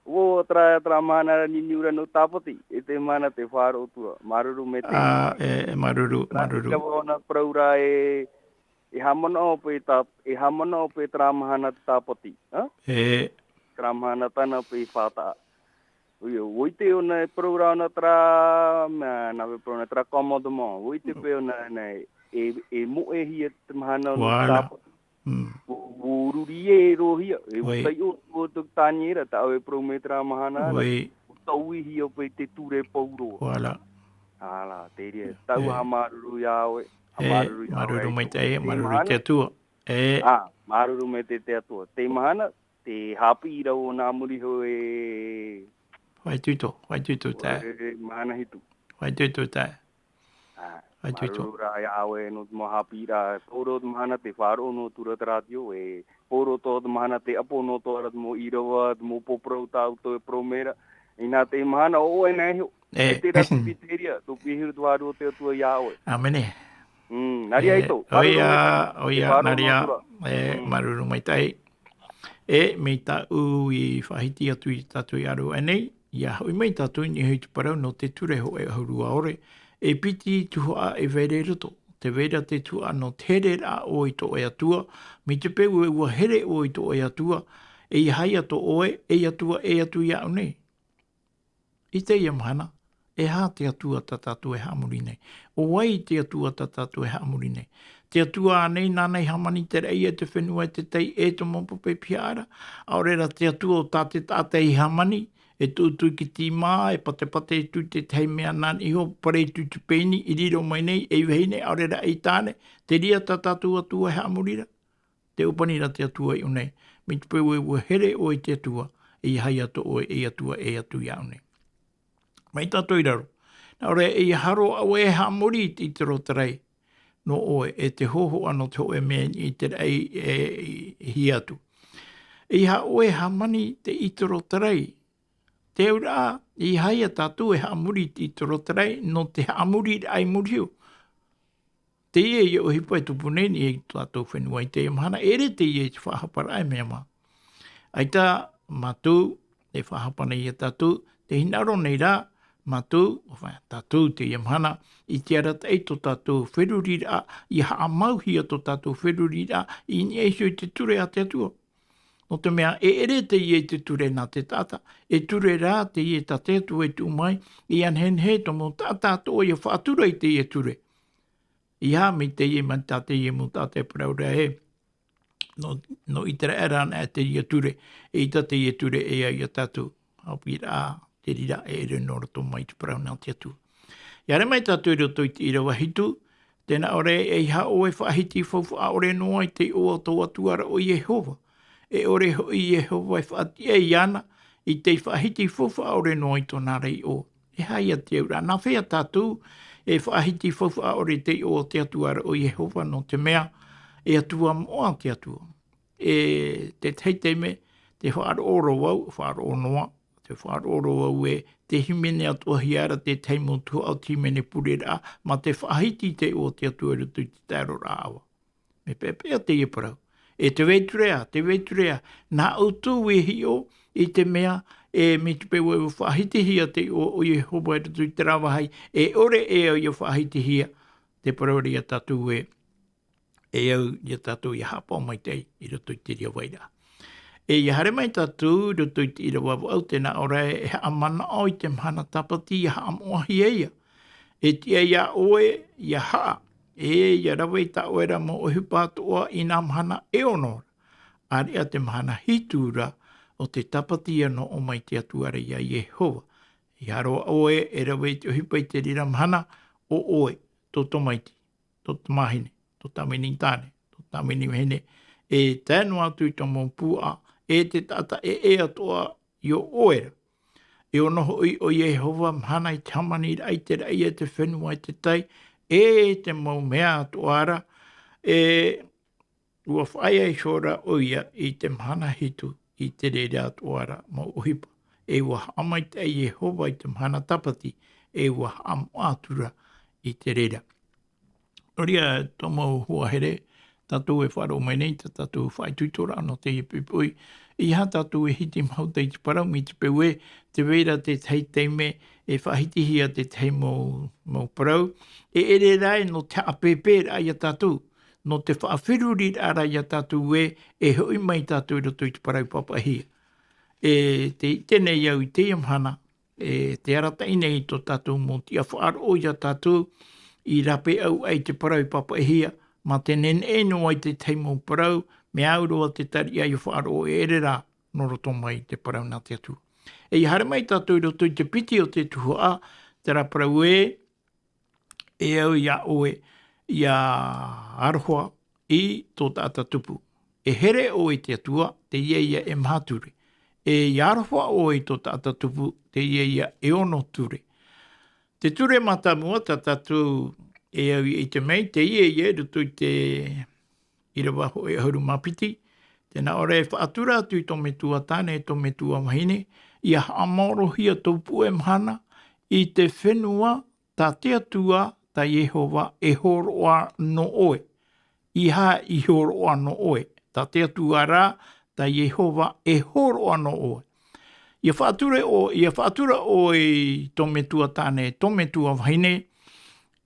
ʻua terā, terā mahana ra niuniu ra nō tāpati, e te mahana tē faʻaroʻo atu ra. Māuruuru maitaʻi. ʻĀ, e, e, māuruuru, māuruuru. Terā ʻīrava ʻōna parauraʻa e, e haʻamanaʻo paʻi tā, e haʻamanaʻo paʻi terā mahana te tāpati, ā? E. Terā mahana tāna paʻi fātaʻa. ʻOia, ʻua ʻite ʻōna e parau ra ʻōna terā, mea, nā vea parau ʻōna terā commandement. ʻUa ʻite paʻi ʻōna, nā, e, e moʻehia te mahana nō te tāpati. Mm. ʻUa, ʻua ruri ē roa hia, e ʻua taiʻo atu ʻo Taniera, tā ʻoe e parau mai terā mahana ra. ʻUa tauihia paʻi te ture pauroa. Voilà. ʻĀ la, te reira, tāʻu haʻamāuruuru iā ʻoe, haʻamāuruuru iā ʻoe. Māuruuru maitaʻi, māuruuru i te Atua. E. ʻĀ, māuruuru maitaʻi i te Atua. Te mahana, te haʻapiʻiraʻa ʻōna a muri iho e. Faʻaitoito, faʻaitoito taeaʻe. E, mahana hitu. Faʻaitoito taeaʻe. ʻĀ, faʻaitoito. Māuruuru rā iā ʻoe nō te mau haʻapiʻiraʻa. Pauroa te mahana tē faʻaroʻo noa atu ra te rātio, e pauroa atoʻa te mahana tē ʻapo noa atoʻa ra te mau ʻīrava, te mau pōparau tā ʻoutou e parau mai ra. Inā te mahana ʻo ʻoe nā iho. E. E te rā te pīteria, tō pīhuru te vārua o te Atua iā ʻoe. ʻĀmene. Mm, nā reira ʻaita. E, ʻoia, ʻoia, nā reira, e, māuruuru maitaʻi. E, mai tāʻu i faʻahiti atu i tātou i ʻaroʻa nei, ʻia hoʻi mai tātou i niʻa i te parau nō te ture hōʻē ʻahuru ʻaore, e piti tuhaʻa e vai ra i roto. Tē vai ra te tuhaʻa nō te hereraʻa ʻoe i tō ʻoe Atua, mai te peu ē ʻua here ʻoe i tō ʻoe Atua, ʻeiaha ïa tō ʻoe ei atua ʻē atu iāʻu nei. I teie mahana, e aha te Atua tā tātou e haʻamori nei? ʻO vai te Atua tā tātou e haʻamori nei? Te Atua ānei nāna i hāmani te raʻi, e te fenua, e te tai, e te mau pape pihaʻa ra? ʻAore rā te Atua ʻo tā te taʻata i hāmani, e tuʻutuʻu i te tīmā, e patepate atu i te tahi mea nā niʻa iho, pare atu i te pēni, i riro mai nei ei vahine, ʻaore rā ei tāne, te reira tā tātou Atua e haʻamori ra? te ʻōpani ra te Atua i ʻō nei, mai te peu ē ʻua here ʻoe i te Atua, ʻeiaha ia tō ʻoe e Atua e atu i ʻō nei. Mai tātou i raro. Nā ʻō ra, ʻeiaha roa ʻoe e haʻamori i te ʻītaro tarai nō ʻoe, e te hōhoʻa nō te hōʻē mea i te raʻi e, e, e hia atu. ʻEiaha ʻoe e hāmani te ʻītaro tarai, te auraʻa, ʻeiaha ia tātou e haʻamori i te ʻītaro tarai, nō te haʻamori raʻa i muri iho. Teie ia ʻohipa e tupu nei i tō tātou fenua i teie mahana, ʻeʻere teie i te faʻahaparaʻa e mea mā. ʻAita mātou, e faʻahapa nei ia tātou, tē hinaʻaro nei rā, mātou, ʻo vai, tātou teie mahana, i te arataʻi tō tātou feruriraʻa, ʻia haʻamauhia tō tātou feruriraʻa, i niʻa iho i te ture a te Atua. Nō te mea, e ʻere teie i te ture nā te taʻata, e ture rā teie tā te Atua i tuʻu mai, ʻia nehenehe tō mau taʻata atoʻa ʻia faʻatura i teie ture. ʻEiaha mai teie, mai tā teie mau taʻata e parau ra ē, nō, nō ʻĪteraʻera anaʻe teie ture, eʻita teie ture e au ia tātou. Haʻapiʻiraʻa, te reira e ʻere nō roto mai te parau nā te Atua. ʻIa haere mai tātou i roto i te ʻīrava hitu, tē nā ʻō ra, ʻeiaha ʻoe e faʻahiti faufaʻa ʻore noa i te iʻoa o tō Atua ra ʻo Iehova. E ʻore hoʻi Iehova e faʻatiʻa iāna i te faʻahiti faufaʻa ʻore noa i tōna ra iʻoa. E aha ia te auraʻa, nā hea tātou e faʻahiti faufaʻa ʻore i te iʻoa o te Atua ra ʻo Iehova, nō te mea, e Atua moʻa te Atua. E te tahi taime, tē faʻaroʻo roa vau, faʻaroʻo noa, tē faʻaroʻo roa vau ē, tē hīmene atoʻahia ra te tahi mau tuhaʻa o te hīmene pureraʻa, mā te faʻahiti i te iʻoa o te Atua i roto i te taero raʻa ʻava. Mea peʻapeʻa teie parau. E te Betelehema, te Betelehema, nā ʻoutou e hiʻo i te mea, e mai te peu ē ʻua faʻahitihia te iʻoa o Iehova i roto i terā vāhi, e ʻore e au ʻia faʻahitihia, te parau ra ia tātou ē, e au ia tātou ʻia haʻapaʻo maitaʻi i roto i te reira vairaʻa. E ʻia haere mai tātou i roto i te ʻīrava vaʻu, tē nā ʻō ra, e haʻamanaʻo i te mahana tāpati ʻia haʻamoʻahia ia. E tiʻa iā ʻoe ʻia haʻa, e ʻia rave i tā ʻoe ra mau ʻohipa atoʻa i nā mahana e ono ra. ʻĀreʻa te mahana hitu ra o te tāpati ʻia noʻo mai te Atua ra ia Iehova. ʻEiaha roa ʻoe e rave i te ʻohipa i te reira mahana, ʻo ʻoe, tō tamaiti, tō tamāhine, tō tāvini tāne, tō tāvini vahine, e tae noa atu i tō mau puaʻa, e te taʻata ʻē atoʻa iō ʻoe ra. E ono hoʻi ʻo Iehova mahana i te hāmaniraʻa i te raʻi, e te fenua, e te tai, e te mau mea atoʻa ra, e ʻua faʻaea iho ra ʻoia i te mahana hitu i te reira atoʻa ra mau ʻohipa. E ʻua haʻamaitaʻi Iehova i te mahana tāpati, e ʻua haʻamoʻa atu ra i te reira. Nō reira, tō mau hoa here, tātou e faʻaroʻo mai nei, tā tātou faʻaitoitoraʻa nō teie poʻipoʻi, ʻeiaha tātou e hiti mahuta i te parau, mai te peu ē, tē vai ra te tahi taime e faʻahitihia te tahi mau, mau parau, e ʻere rā ē nō te haʻapēpēraʻa ia tātou, nō te faʻaferuriraʻa ra ia tātou ē, e hoʻi mai tātou i roto i te parau pāpaʻihia. E tē ʻite nei au i teie mahana, e tē arataʻi nei tō tātou mau tiʻafaʻaroʻo ia tātou i rāpae au ai te parau i pāpaʻihia, mā te neneʻi noa i te tahi mau parau, mea au roa te tariʻa ʻia faʻaroʻo, e ʻere rā nō roto mai te parau nā te Atua. E ʻia haere mai tātou i roto i te piti o te tuhaʻa, terā parau ē, e au iā ʻoe ʻia aroha i tō taʻata tupu. E here ʻoe i te Atua, teie ia e maha ture. E ʻia aroha ʻoe i tō taʻata tupu, teie ia e ono ture. Te ture mātāmua tā tātou e au i ʻite mai, teie ia i roto i te ʻīrava hōʻē ʻahuru mā piti, tē nā ʻō ra, e faʻatura atu i tō metua tāne, tō metua vahine, ʻia haʻamaorohia tō puʻe mahana i te fenua tā te Atua, tā Iehova e hōroʻa nō ʻoe. ʻEiaha i hōroʻa nō ʻoe, tā te Atua rā, tā Iehova e hōroʻa nō ʻoe. ʻIa faʻatura ʻo-, ʻia faʻatura ʻoe i tō metua tāne, tō metua vahine,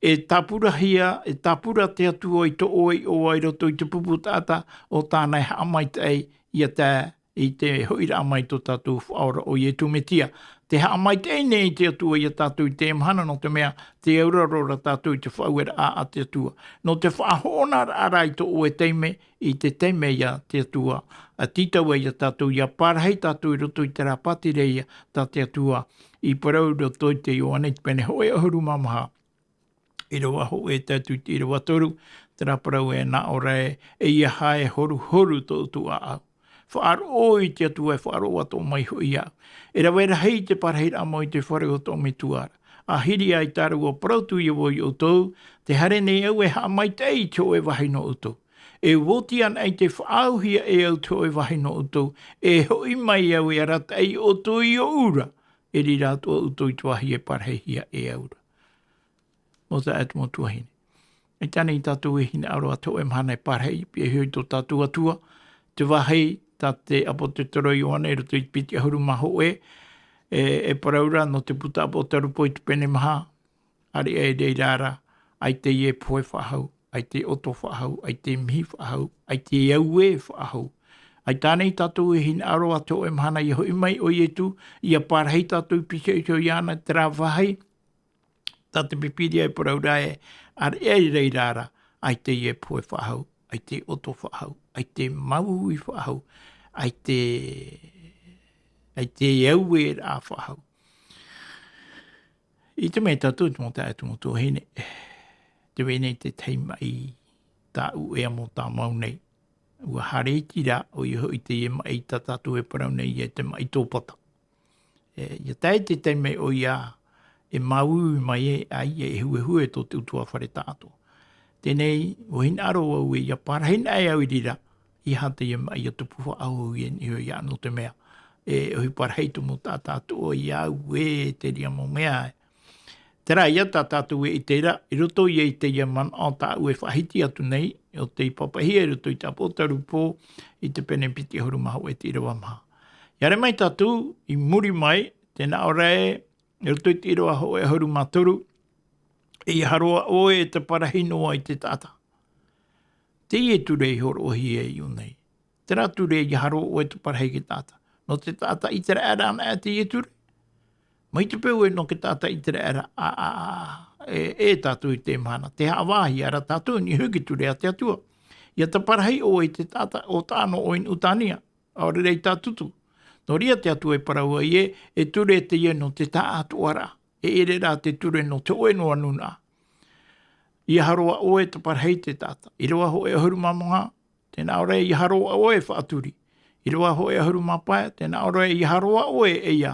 e tāpurahia, e tāpura te Atua i tō ʻoe iʻoa i roto i te pupu taʻata o tāna e haʻamaitaʻi ia tae i te hoʻiraʻa mai tō tātou Faʻaora ʻo Iesu Mesia. Tē haʻamaitaʻi nei te Atua ia tātou i teie mahana, nō te mea, tē auraro ra tātou i te faʻaueraʻa a te Atua. Nō te faʻahoʻonaraʻa ra i tō ʻoe taime, i te taime ia te Atua, ʻa tītau ai ia tātou, ʻia parahi tātou i roto i terā pātireia tā te Atua, i parau roto i te Ioane i te pene hōʻē ʻahuru mā maha. ʻĪrava hōʻē tae atu i te ʻīrava toru, Terā parau e nā ʻō ra ē, ʻeiaha e horuhoru tō ʻoutou ʻāʻau. Faʻaroʻo i te Atua e faʻaroʻo atoʻa mai hoʻi iāʻu. E rave rahi te parahiraʻa mau i te fare o tō metua ra. ʻA hiri ai tā rāua parau atu iā vau iā ʻoutou, tē haere nei au e haʻamaitaʻi i te hōʻē vāhi nō ʻoutou. E voti anaʻe i te faʻaauhia e au te hōʻē vāhi nō ʻoutou, e hoʻi mai au e arataʻi ʻoutou i ʻōʻū ra, e riro atoʻa ʻoutou i te vāhi e parahihia e au ra. Mau taeaʻe, mau tuahine. ʻAita ānei tātou e hinaʻaro ā te hōʻē mahana e parahi, pihaʻi iho i tō tātou Atua, te vāhi tā te ʻāpōsetolo Ioane i roto i te piti ʻahuru mā hōʻē, e, e parau ra nō te puta ʻāpōsetolo Paula i te pene maha, ʻāreʻa i reira ra, ʻaita e pohe faʻahou, ʻaita e ʻoto faʻahou, ʻaita e mihi faʻahou, ʻaita e auē faʻahou. ʻAita ānei tātou e hinaʻaro ā te hōʻē mahana ʻia hoʻi mai ʻo Iesu, ʻia parahi tātou i pihaʻi iho iāna, terā vāhi, tā te Pīpīria e parau ra ē, ʻāreʻa i reira ra, ʻaita e pohe faʻahou, ʻaita e ʻoto faʻahou, ʻaita e māuiui faʻahou, ʻaita e, ʻaita e auē ra faʻahou. ʻIte mai tātou, te mau taeaʻe, te mau tuahine, tē vai nei te tahi maʻi tāʻu ʻe amo tāmau nei. ʻUa haere iti ra, ʻoia hoʻi teie maʻi tā tātou e parau nei ē, te maʻi tōpata. E, ʻia tae te taime ʻoia e māuiui mai ai, ʻaita e huehue tō te ʻutuāfare taʻatoʻa. Teie nei, ʻua hinaʻaro vau ē ʻia parahi anaʻe au i reira, ʻeiaha teie maʻi ʻia tupu faʻahou i niʻa iho iāʻu, nō te mea, e ʻohipa rahi te mau taʻata atoʻa iāʻu ē, terā mau mea ē. Terā ïa tā tātou e ʻite ra, i roto ïa i teie manaʻo tāʻu e faʻahiti atu nei, ʻo tei pāpaʻihia i roto i te ʻĀpōsetolo Paula, i te pene piti ʻahuru mā hōʻē, te ʻīrava maha. ʻIa haere mai tātou, i muri mai, tē nā ʻō ra ē, i roto i te ʻīrava hōʻē ʻahuru mā toru, ʻeiaha roa ʻoe e taparahi noa i te taʻata. Teie ture i hōroʻahia iāʻu nei. Terā ture ʻeiaha roa ʻoe e taparahi i te taʻata. Nō te taʻata ʻĪteraʻera anaʻe teie ture? Mai te peu ē nō te taʻata ʻĪteraʻera, ā, ā, ā, e, e tātou i teie mahana. Tē haʻavāhia ra tātou i niʻa iho i te ture a te Atua. ʻIa taparahi ʻoe i te taʻata ʻo taʻa noa ʻoe i nuʻu tānia. ʻAore rā i tātutu. Nō reira te Atua e parau ai ē, e ture teie nō te taʻatoʻaraʻa. E ʻere rā te ture nō te hōʻē noa nūnaʻa. ʻEiaha roa ʻoe e taparahi i te taʻata. ʻĪrava hōʻē ʻahuru mā maha, tē nā ʻō ra ē ʻeiaha roa ʻoe e faʻaturi. ʻĪrava hōʻē ʻahuru mā pae, tē nā ʻō ra ē ʻeiaha roa ʻoe e ʻeiā.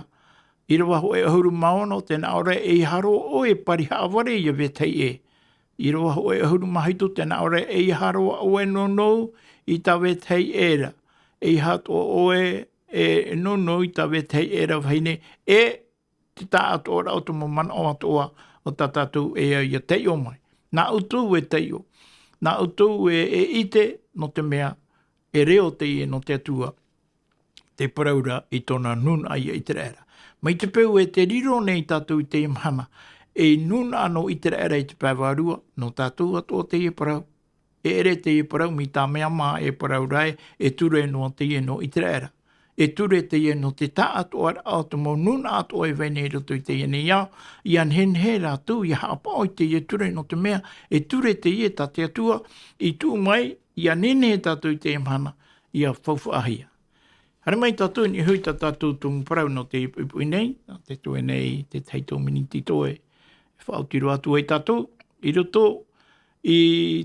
ʻĪrava hōʻē ʻahuru mā ono, tē nā ʻō ra ē ʻeiaha roa ʻoe e pari haʻavare ʻia vetahi ʻē. ʻĪrava hōʻē ʻahuru mā hitu, tē nā ʻō ra ē ʻeiaha roa ʻoe e nounou i tā vetahi ʻē ra. ʻEiaha atoʻa ʻoe e nounou i tā vetahi ʻē ra, vahine, e te taʻatoʻaraʻa o te mau manaʻo atoʻa o tā tātou e au ʻia taiʻo mai. Nā ʻoutou e taiʻo. Nā ʻoutou e, e ʻite, nō te mea, e reo teie nō te Atua, tē parau ra i tōna nūnaʻa ia ʻĪteraʻera. Mai te peu ē tē riro nei tātou i teie mahana, ei nūnaʻa nō ʻĪteraʻera i te pae vārua, nō tātou atoʻa teie parau. E ʻere teie parau mai tā Mea Mā e parau ra ē, e ture noa teie nō ʻĪteraʻera. E ture teie nō te taʻatoʻaraʻa o te mau nūnaʻa atoʻa e vai nei i roto i teie nei ao, ʻia nehenehe rātou ʻia haʻapaʻo i teie ture, nō te mea, e ture teie tā te Atua i tuʻu mai, ʻia nehenehe tātou i teie mahana, ʻia faufaʻahia. Haere mai tātou i niʻa iho i tā tātou tumu parau nō te poʻipoʻi nei, nā te toe nei te tahi tau miniti toe, e faʻaoti roa atu ai tātou, i roto i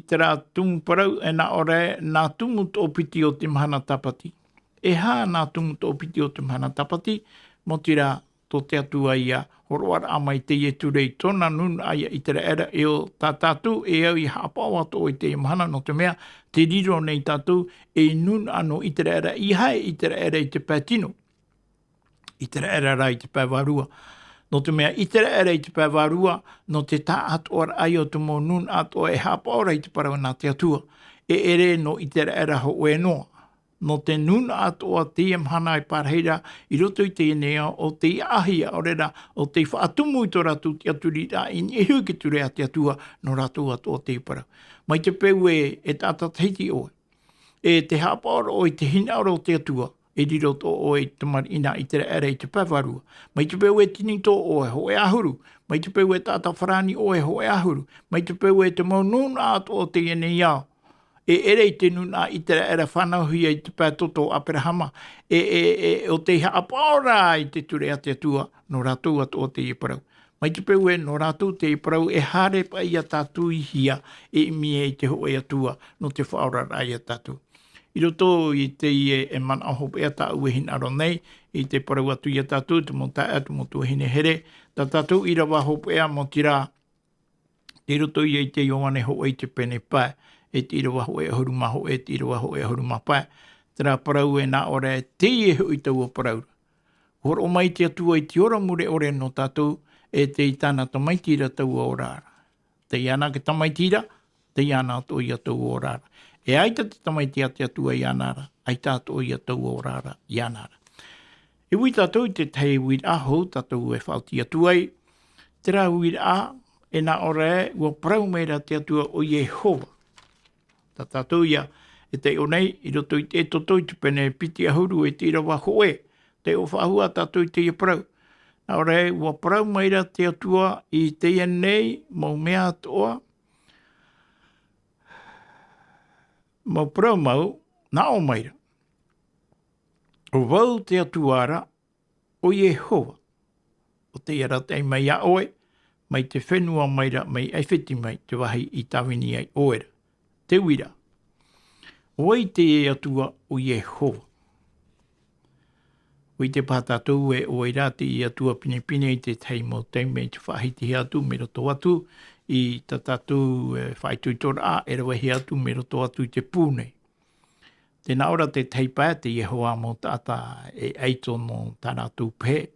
terā tumu parau e nā ʻō ra ē, nā tumu toʻopiti o te mahana tāpati. E aha nā tumu toʻopiti o te mahana tāpati, maoti rā tō te Atua ïa hōroʻaraʻa mai teie ture i tōna nūnaʻa ia ʻĪteraʻera, e ʻo tā tātou e au ʻia haʻapaʻo atoʻa i teie mahana, nō te mea, tē riro nei tātou ei nūnaʻa nō ʻĪteraʻera, ʻeiaha e ʻĪteraʻera i te pae tino. ʻĪteraʻera rā i te pae vārua. Nō te mea, ʻĪteraʻera i te pae vārua, nō te taʻatoʻaraʻa ïa o te mau nūnaʻa atoʻa e haʻapaʻo ra i te parau nā te Atua. E ʻere nō ʻĪteraʻera hōʻē noa. Nō te nūnaʻa atoʻa teie mahana e pārahi ra, i roto i teie nei ao, ʻo tei ʻaʻahia, ʻaore rā, ʻo tei faʻatumu i tō rātou tiʻaturiraʻa i niʻa iho i te ture a te Atua, nō rātou atoʻa teie parau. Mai te peu ē, e taʻata Tahiti ʻoe, e tē haʻapaʻo ra ʻoe i te hinaʻaro o te Atua, e riro atoʻa ʻoe i te tamariʻi nā ʻĪteraʻera i te pae vārua. Mai te peu e tini atoʻa ʻoe, hōʻē ʻahuru. Mai te peu e taʻata farāni ʻoe, hōʻē ʻahuru. Mai te peu e te mau nūnaʻa atoʻa o teie nei ao, e ʻere i te nūnaʻa ʻĪteraʻera fānauhia i te pae toto o ʻAperahama, e, e, e, ʻo tei haʻapaʻo ra i te ture a te Atua, nō rātou atoʻa teie parau. Mai te peu ē, nō rātou te parau e haere paʻi ia tātou i hea, e ʻimi i te hōʻē Atua, nō te faʻaoraraʻa ia tātou. I roto i teie e manaʻo hopeʻa tāʻu e hinaʻaro nei, i te parau atu ia tātou, te mau taeaʻe, te mau tuahine here, tā tātou ʻīrava hopeʻa mau tira, tei roto ia i te Ioane hōʻē i te pene pae, e te ʻīrava hōʻē ʻahuru mā hōʻē, e te ʻīrava hōʻē ʻahuru mā pae, terā parau ē nā ʻō ra, teie hoʻi taua parau ra. Hōroʻa mai te Atua i te ora mure ʻore nō tātou, e tei tāna tamaiti ra taua ora ra. Tei iāna te tamaiti ra, tei iāna atoʻa ia taua ora ra. E ʻaita te tamaiti a te Atua iāna ra, ʻaita atoʻa ia taua ora ra iāna ra. E ui tātou i te tahi uiraʻa hou tātou e faʻaoti atu ai, terā uiraʻa, e nā ʻō ra ē, ʻua parau mai ra te Atua ʻo Iehova. Tā tātou ia, e taiʻo nei, i roto i te Exodo i te pene piti ʻahuru e te ʻīrava hōʻē, taiʻo faʻahou ā tātou i teie parau. Nā ʻō ra ē, ʻua parau mai ra te Atua i teie nei mau mea atoʻa, mau parau mau, nā ʻō mai ra. ʻO vau te Atua ra, ʻo Iehova, ʻo tei arataʻi mai iā ʻoe, mai te fenua mai ra, mai ʻAifiti mai, te vāhi i tāvini ai ʻoe ra. Te uira, ʻo vai teie Atua ʻo Iehova? ʻUa ʻite paha tātou ē, ʻo vai rā teie Atua pinepine i te tahi mau taime i te faʻahitihia atu, mai roto atu i tā tātou, e, faʻaitoitoraʻa, e ravehia atu, mai roto atu i te pū nei. Tē nā ʻō ra te tahi pae, te Iehova mau taʻata e ʻaito nō tā rātou pehe.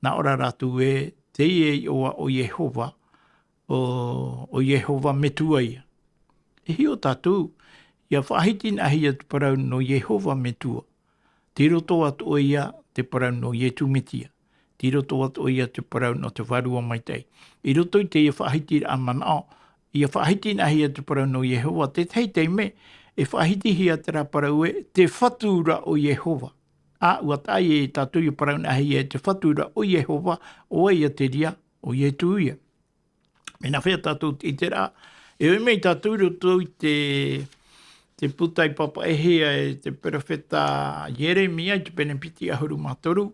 Nā ʻō ra rātou ē, teie iʻoa ʻo Iehova, ʻo, ʻo Iehova Metua ia. E hiʻo tātou, ʻia faʻahitihia te parau nō Iehova Metua. Tei roto atoʻa ia te parau nō Ietu Metia. Tei roto atoʻa ia te parau nō te Vārua Maitaʻi. I roto i teie faʻahitiraʻa manaʻo, ʻia faʻahitihia te parau nō Iehova, te tahi taime, e faʻahitihia terā parau ē, te Fatu ra ʻo Iehova. Ā, ʻua taʻa ʻē tātou ʻia paraunahia e te Fatu ra ʻo Iehova, ʻo vai ia te reira, ʻo Ietu ia. Mea nāfea tātou te ʻite ra, e ʻoi mai tātou i roto i te, te puta i pāpaʻihia e te perofeta Ieremia i te pene piti ʻahuru mā toru,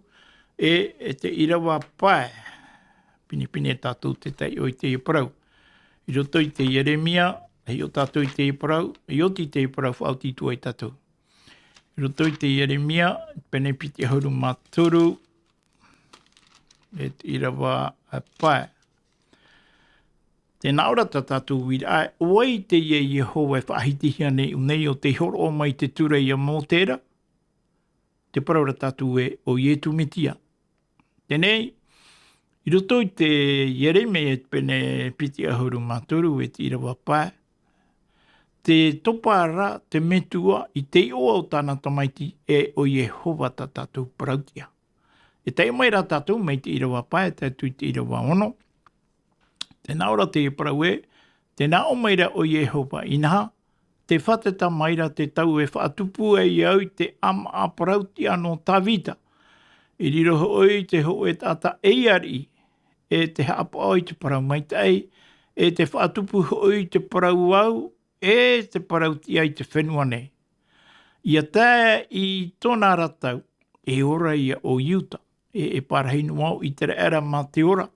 e, e te ʻīrava pae, pinepine tātou te taiʻo i teie parau. I roto i te Ieremia, e hiʻo tātou i teie parau, e oti i teie parau faʻaoti atu ai tātou. I roto i te Ieremia, pene piti ʻahuru mā toru, e te ʻīrava, e, pae. Tē nā ʻō ra tā tātou uiraʻa, ʻo vai teie Iehova e faʻahitihia nei ʻō nei ʻo tei hōroʻa mai te ture ia Mōte ra, tē parau ra tātou ē, ʻo Ietu Metia. Teie nei, i roto i te Ieremia e te pene piti ʻahuru mā toru e te ʻīrava pae, tē topa ra te Metua i te iʻoa o tāna tamaiti ē ʻo Iehova tā tātou parauʻtiʻa. E tae mai rā tātou mai te ʻīrava pae, tae atu i te ʻīrava ono. Tē nā ʻō ra te parau ē, tē nā ʻō mai ra ʻo Iehova, inaha, tē fātata mai ra te tau e faʻatupu ai au i te ʻāmaʻa parauʻtiʻa nō Tāvita. I riro hoʻi te hōʻē taʻata ʻeiaʻi, e te haʻapaʻo i te parau maitaʻi, e te faʻatupu hoʻi i te parau au, e te parauʻtiʻa i te fenua nei. ʻIa tae i tōna ra tau, e ora ia ʻo Iuta, e, e pārahi noa ʻo Iteraʻera mā te ora,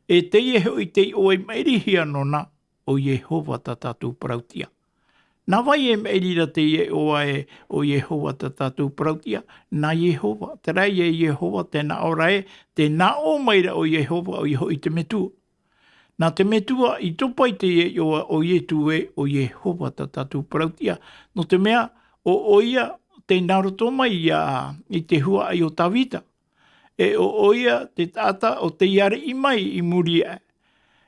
e teie hoʻi tei ʻō ai maʻirihia nōna, ʻo Iehova tā tātou parauʻtiʻa. Nā vai e maʻiri ra teie iʻoa ē ʻo Iehova tā tātou parauʻtiʻa? Nā Iehova, terā ia Iehova tē nā ʻō ra ē, tē nā ʻō mai ra ʻo Iehova, ʻoia hoʻi te Metua. Nā te Metua i topa i teie iʻoa ʻo Ietu ē ʻo Iehova tā tātou parauʻtiʻa, nō te mea, ʻo, ʻoia tei nā roto mai ia i te huaʻai o Tāvita. E ʻo, ʻoia te taʻata ʻo tei ariʻi mai i muri aʻe.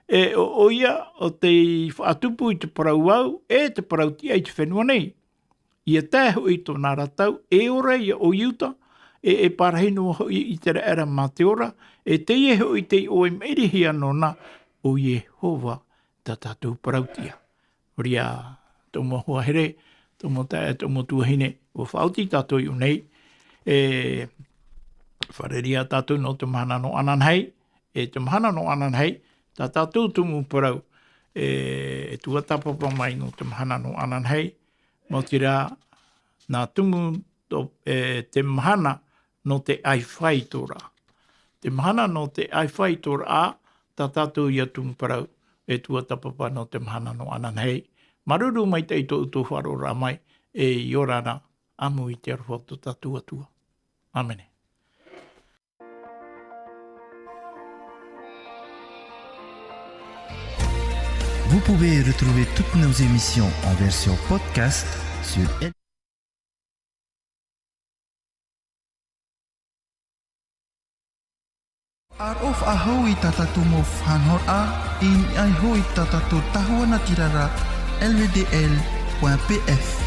E ʻo, ʻoia ʻo tei faʻatupu i te parau au, e te parauʻtiʻa i te fenua nei. ʻIa tae hoʻi tōna ra tau, e ora ia ʻo Iuta, e, e pārahi noa hoʻi Iteraʻera mā te ora, e teie hoʻi tei ʻō ai maʻirihia nōna, ʻo Iehova tā tātou parauʻtiʻa. Nō reira, tō mau hoa here, tō mau taeaʻe, tō mau tuahine, ʻua faʻaoti tātou i ʻō nei, e fārerei ā tātou nō te mahana nō ananahi, e te mahana nō ananahi, tā tātou tumu parau, e, e tuatāpapa mai nō te mahana nō ananahi, mau tira, nā tumu tō, e, te mahana nō te ʻāifaitoraʻa. Te mahana nō te ʻāifaitoraʻa, tā tātou ia tumu parau, e tuatāpapa nō te mahana nō ananahi. Māuruuru maitaʻi tō ʻoutou faʻaroʻoraʻa mai, e ʻia ora na, ʻamu i te aroha o tō tātou Atua. ʻĀmene. Vous pouvez retrouver toutes nos émissions en version podcast sur L. Aroʻo faʻahou i tā tātou mau faʻanahoraʻa, i niʻa iho i tā tātou tahua natirara, L V D L point P F.